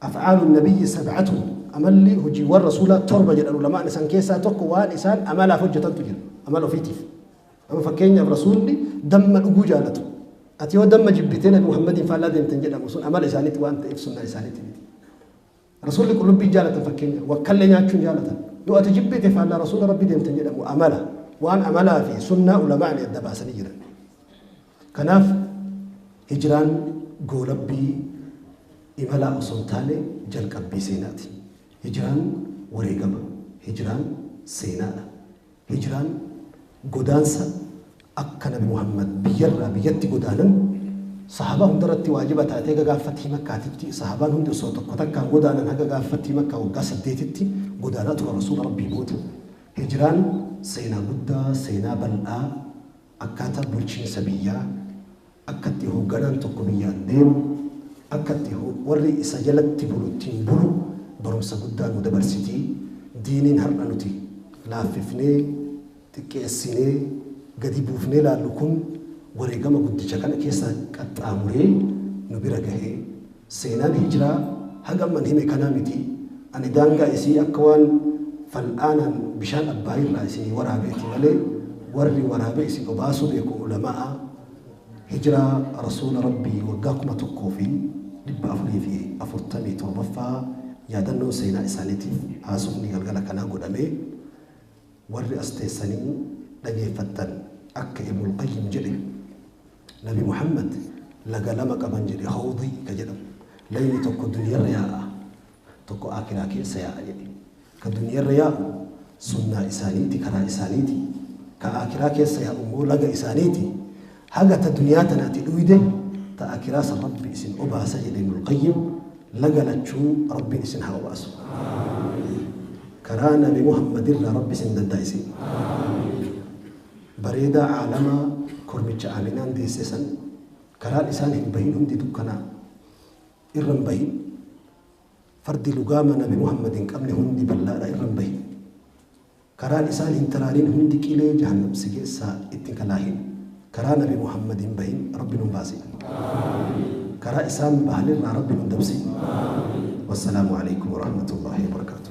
Af'aalu nabiyyi sab'atun amalli hojiiwwan Rasuulaa 7 jedhan ulamaan isaan keessaa tokko waan isaan amalaaf hojjetantu jira. Amala ofiitiif. Amma fakkeenyaaf Rasuulli damma dhuguu jaalatu. Ati yoo damma jibbitee Nabi Muhammadiin faallaa deemtan jedhamu sun amala isaaniiti waan ta'eef sunnaa isaaniiti miti. Rasuulli qullubbii jaalatan fakkeenya wakkallee nyaachuun jaalatan. Yoo ati jibbite faallaa Rasuula Rabbii deemtan jedhamu amala waan amalaa fi sunnaa ulamaan adda baasanii jiran. Kanaaf hijiraan goolabbii imalaa osoo hin taane jalqabbii seenaati. Hijiraan wareegama. Hijiraan seenaadha. Hijiraan godaansa akka Nabi Muhammad biyyarraa biyyatti godaanan sahaabaa hundarratti waajiba taatee haga gaafa Fatihii Makkaatitti sahaabaan hundi osoo tokko takkaan godaanan haga gaafa Fatihii Makkaa waggaa 8tti godaanaa tura Rasuula Rabbii booda. Hijiraan seenaa guddaa seenaa bal'aa akkaataa bulchiinsa biyyaa akkatti hoogganaan tokko biyyaan deemu akkatti warri isa jalatti bulu ittiin bulu barumsa guddaa nu dabarsitii. Diiniin har'a nuti laaffifnee xiqqeessinee gadi buufnee laallu kun wareegama guddicha kana keessa qaxxaamuree nu bira gahee. Seenaan hijiraa haga amman hime kanaa miti. Ani daangaa isii akka waan fal'aanaan bishaan abbaayirraa isinii waraabeeti malee warri waraabee isin obaasuu beeku ulama'a. Hijiraa Rasuula Rabbii waggaa 1447ffaa yaadannoo seenaa isaaniitiif haasofni galgala kanaa godhamee warri as teessanii dhageeffattan akka Ibnul Qayyim jedhe Nabi Muhammad laga lama qaban jedhe hawdii ka jedhamu. Layni tokko duniyarra yaa'a tokko akiraa keessa yaa'a jedhe. Ka duniyarra yaa'u sunnaa isaaniiti karaa isaaniiti. Ka akiraa keessa yaa'u immoo laga isaaniiti. Haga ta duniyaa tanaati dhuyde ta akiraa san Rabbi isin obaasa jedhe Ibnul Qayyim. Laga lachuu Rabbiin isin haa obaasu. Karaa Nabi Muhammad irraa Rabbi isin danda'isin. Bareedaa caalamaa kormicha Aaminaan deesse san karaan isaan hin bahin hundi dukkanaa irra hin bahin. Fardi lugaama Nabi Muhammad hin qabne hundi bal'aadha irra hin bahin. Karaan isaan hin taraanin hundi qilee jahannam si keessaa ittiin kalaahin. Karaa Nabi Muhammad hin bahin Rabbi nun baasin. Karaa isaan bahanirraa Rabbi nun dabsin. Wassalaamu alaikum warahmatullahi wabarakatuh.